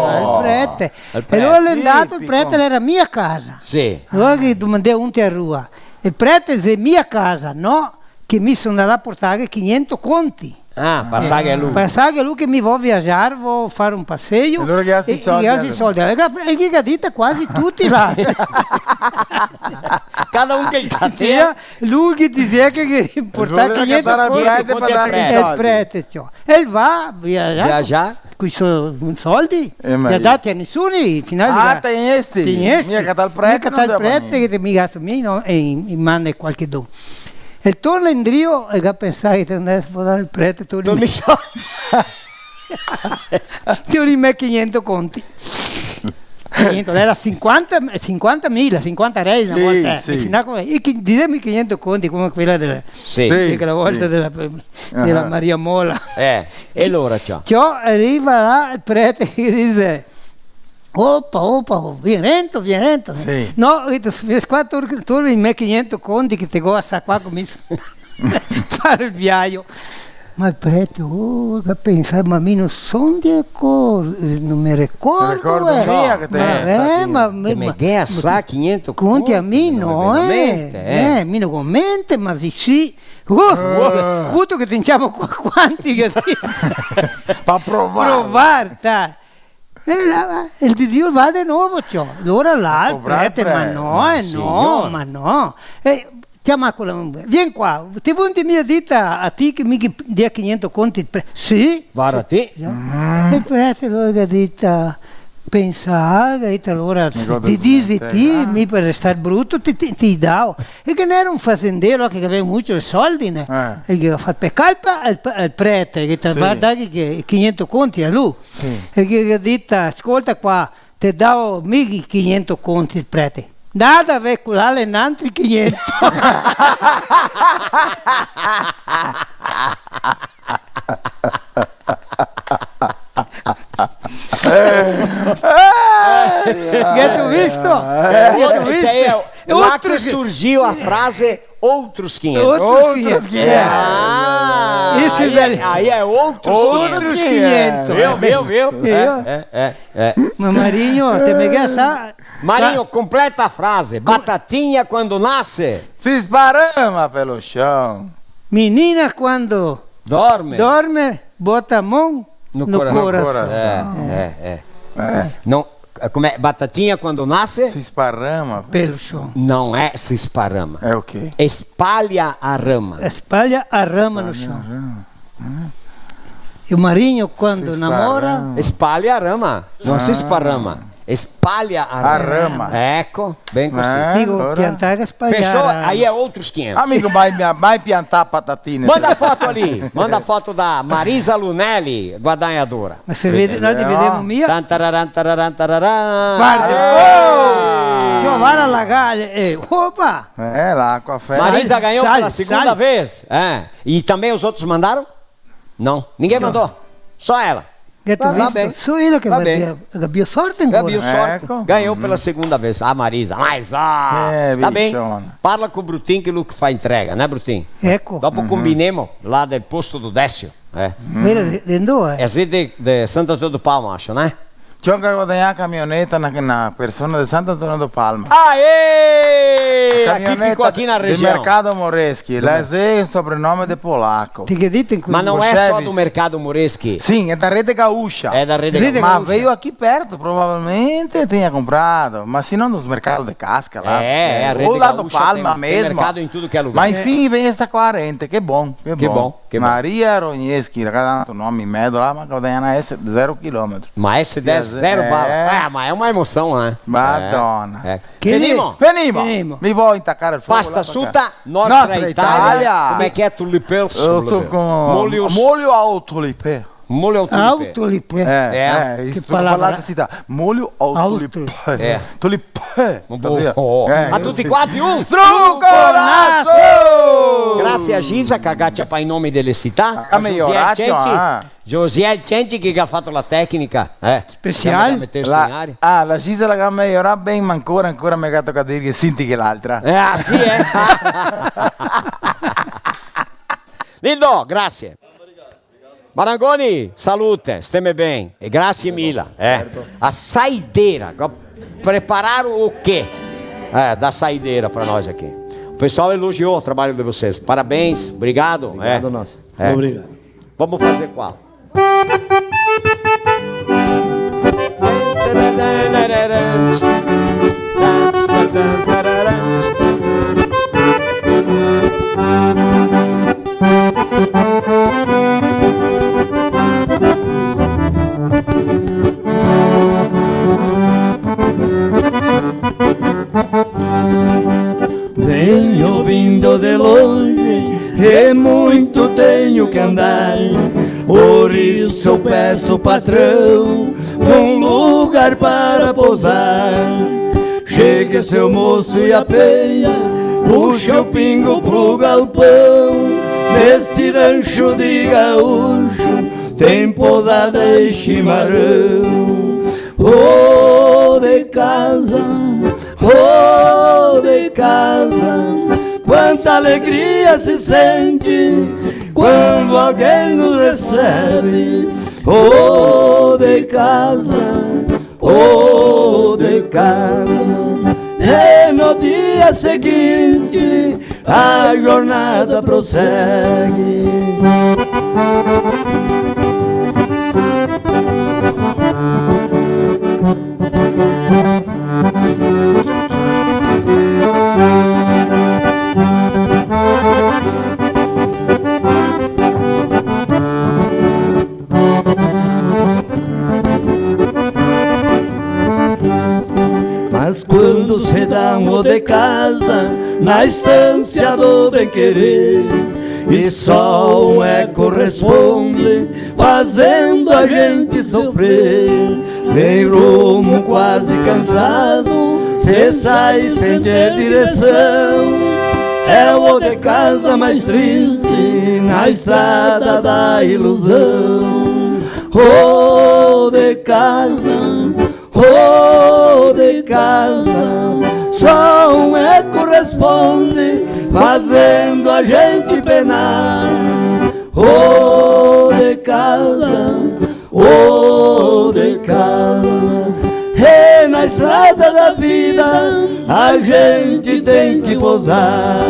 El prete. El prete. E alora l'è ndà, el prete l'era mia casa. Sì. Alora ghe domandè un te a rua. El prete xe mia casa, no? Che mi son ndà là a portarghe quinhentos conti. Ah, pasarghe a lu. Pasarghe a lu che mi vo viajar, vo far un paseio. E alora ghe dasi i soldi, ghe dasi i soldi. E ghe ga dito quasi tuti là. Cada un che el capea. Lu che dizea che, che portava quinhentos conti. Alora ghe dava el prete par darghe i soldi. El prete, ciò. E el va viajar. Viajar. Coi so soldi, eh, ma li ga dati a nesuni, al final. Ah, li ga, tegnesti? Tegnesti. Mica tal prete, mica tal prete, che te mi gasto mi, no, e in, in man de qualchedun. E el torna indrio e el ga pensà che te ndesi a dar el prete, torna indrio. Torna indrio. Te ri me quinhentos conti. Quinhentos, era cinquanta, cinquantamila, cinquanta reis na volta, eh. Sì, sì. E fin a come, e chi-, diseme quinhentos conti come quela dela, sì, sì, quela volta dela, dela Maria Mola. Eh, e alora, ciò? Ciò, riva là el prete che dixe: "Opa, opa, vien rento, vien rento." Sì. "No," ga dito, "se qua tor-, torni i me quinhentos conti che te go asà qua, comincio a far el viaio." Ma el prete, oh, ga pensà: "Ma mi no son de acor-, no me ricordo, eh." Mia che te... Ma, eh, ma, ma, che me ghe asà quinhentos conti a mi, no, eh. Eh, mi no go mente, ma sì, sì. Uh, vuto che te ciamo qua quanti che sì. Pa provar. Provar, dai. E là, el di Dio va de novo, ciò. Alora là, el prete, ma no, eh, no, ma no. Eh, ciama quela, vien qua, te vundi mia dita a ti che mi ghe dia quinhentos conti? Sì. Varda ti. Già. E el prete alora ga dita, pensa, ga dita, alora, ti disi ti, mi par restar bruto, ti, ti, ti dao. E che n'era un fazendero che gaveva mucho soldi, né? Eh. E ghe ga fato pe calpa al, al prete, che te va darghe quinhentos conti a lu. Sì. E ghe ga dita: "Scolta qua, te dao mi quinhentos conti", el prete. "Nada, ve, quela l'è n'antri quinhentos." Gheto visto? Gheto visto? Isso aí é lá que surgiu a frase: "Outros quinhentos." Outros quinhentos. Outros quinhentos. Ah, isso aí aí é, é, aí é outros quinhentos. Outros quinhentos. Viu, viu, viu? Viu? É, é, é, é. Ma Marinho, te me ghe sa. Marinho, completa a frase. Batatinha quando nasce. Se esparrama pelo chão. Menina quando dorme. Dorme, bota a mão no coração. No coração. É, é, é. É. Não, como é? Batatinha quando nasce? Se esparrama. Pelo chão. Não é se esparrama. É o quê? Espalha a rama. Espalha a rama no chão. Espalha a rama. Hum. E o Marinho, quando namora? Se esparrama. Espalha a rama. Não se esparrama. Espalha a rama. A rama. Eco, ben così. Eh, digo, alora? Piantar che spalhar. Fechou? Aí é outros quinhentos. Amigo, vai, vai piantar patatine. Manda foto ali. Manda foto da Marisa Lunelli, guadagnadora. Ma se vede, noi ti vedemo mia. Tan, tararan, tararan, tararan. Varda. Oh! Giovanna Lagale, eh, opa! É, lá com a fé. Marisa ganhou pela segunda vez. É. E também os outros mandaram? Não. Ninguém mandou. Só ela. Gheto visto? Só ela che gabia sorte ancora. Gabia sorte. Eco. Ganhou pela segunda vez. A Marisa. Mas, ah, tá bem. Parla com o Brutin che lu che fa entrega, né, Brutin? Eco. Dopo combinemo là del posto do Décio. É. Quela de, de dove? É de, de Santo Antônio do Palmo, acho, né? Ciò che guadagna a camioneta na, na persona de Santo Antônio do Palma. Aê! Aqui ficou aqui na região. Camioneta de Mercado Moreschi, la xe un sobrenome de polaco. Ti che dite in... Ma não é só do Mercado Moreschi? Sim, é da Rede Gaúcha. É da Rede Gaúcha. Ma veio aqui perto, provavelmente tenha comprado. Mas se não, nos mercados de casca lá. É, é, a Rede Gaúcha tem, tem mercado em tudo que é lugar. Ou lá no Palma mesmo. Mas enfim, vem esta quarenta, que bom, que bom. Que bom. Maria Ronieski, la ga dato nome in medo là, ma guadagna esse zero quilômetro. Ma esse dez, zero bala. Eh, ma é uma emoção, né? Madona. É. Fenimo? Fenimo. Fenimo. Mi voio intacare el fogo là, parché... Pasta suta, Nostra Italia. Come che xe, tulipè? Eu tô com molho ao tulipè. Molho ao tulipè. Ao tulipè. Eh, eh, che isto parola là che se dà. Molho ao tulipè. Ao tulipè. Eh. Tulipè. Capito? Oh. Eh, a tuti quanti un struconaso! Struconaso! Grazie a Gisa che ga ciapà i nomi dele cità. A Josiel Centi. Josiel Centi che ga fato la tecnica, eh. Special. Che ga metesto in aria. Ah, la Gisa la ga meiorà ben, ma ancora, ancora me ga tocà dir che senti che l'altra. Eh, ah, sì, eh? Lindò, grazie. Marangoni, salute, steme ben e grazie mila, eh. Certo. A saideira, go preparado o quê? É, da saideira pra nós aqui. O pessoal elogiou o trabalho de vocês. Parabéns, obrigado. Obrigado, é. Nós. É. Obrigado. Vamos fazer qual? Venho vindo de longe, e muito tenho que andar, por isso peço, patrão, um lugar para pousar. Chegue seu moço e a penha, puxe o pingo pro galpão. Neste rancho de gaúcho tem pousada e chimarrão. Oh, de casa, oh, de casa, quanta alegria se sente quando alguém nos recebe. Oh, de casa, oh, de casa. E no dia seguinte a jornada prossegue. Mas quando se dá um ô de casa na estância do bem-querer, e só um eco responde, fazendo a gente sofrer. Sem rumo, quase cansado, cê sai sem ter direção. É o de casa mais triste na estrada da ilusão. Ô de casa, ô de casa, só um eco responde, fazendo a gente penar. Ô de casa, ô de casa, e na estrada da vida a gente tem que pousar.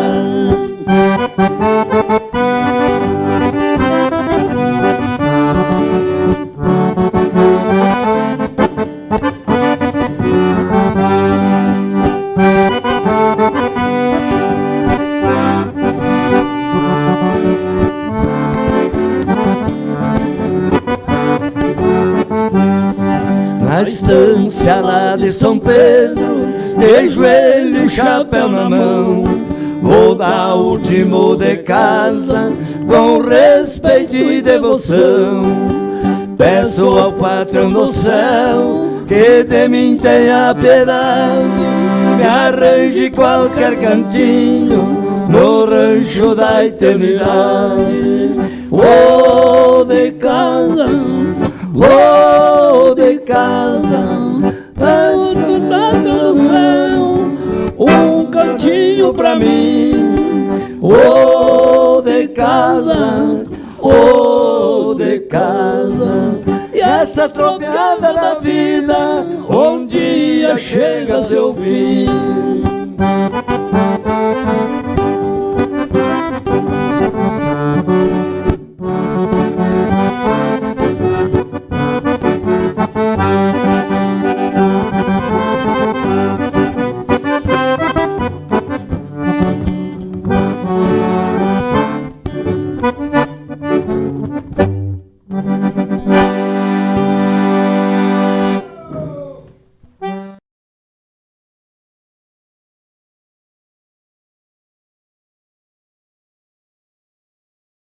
Na estância lá de São Pedro, de joelho, chapéu na mão, vou dar último de casa com respeito e devoção. Peço ao patrão do céu que de mim tenha piedade, me arranje qualquer cantinho no rancho da eternidade. Ô de casa, ô de casa, tanto, tanto no céu, um cantinho pra mim. Ô de casa, ô de casa, e a Essa tropiada da vida, um dia chega a seu fim.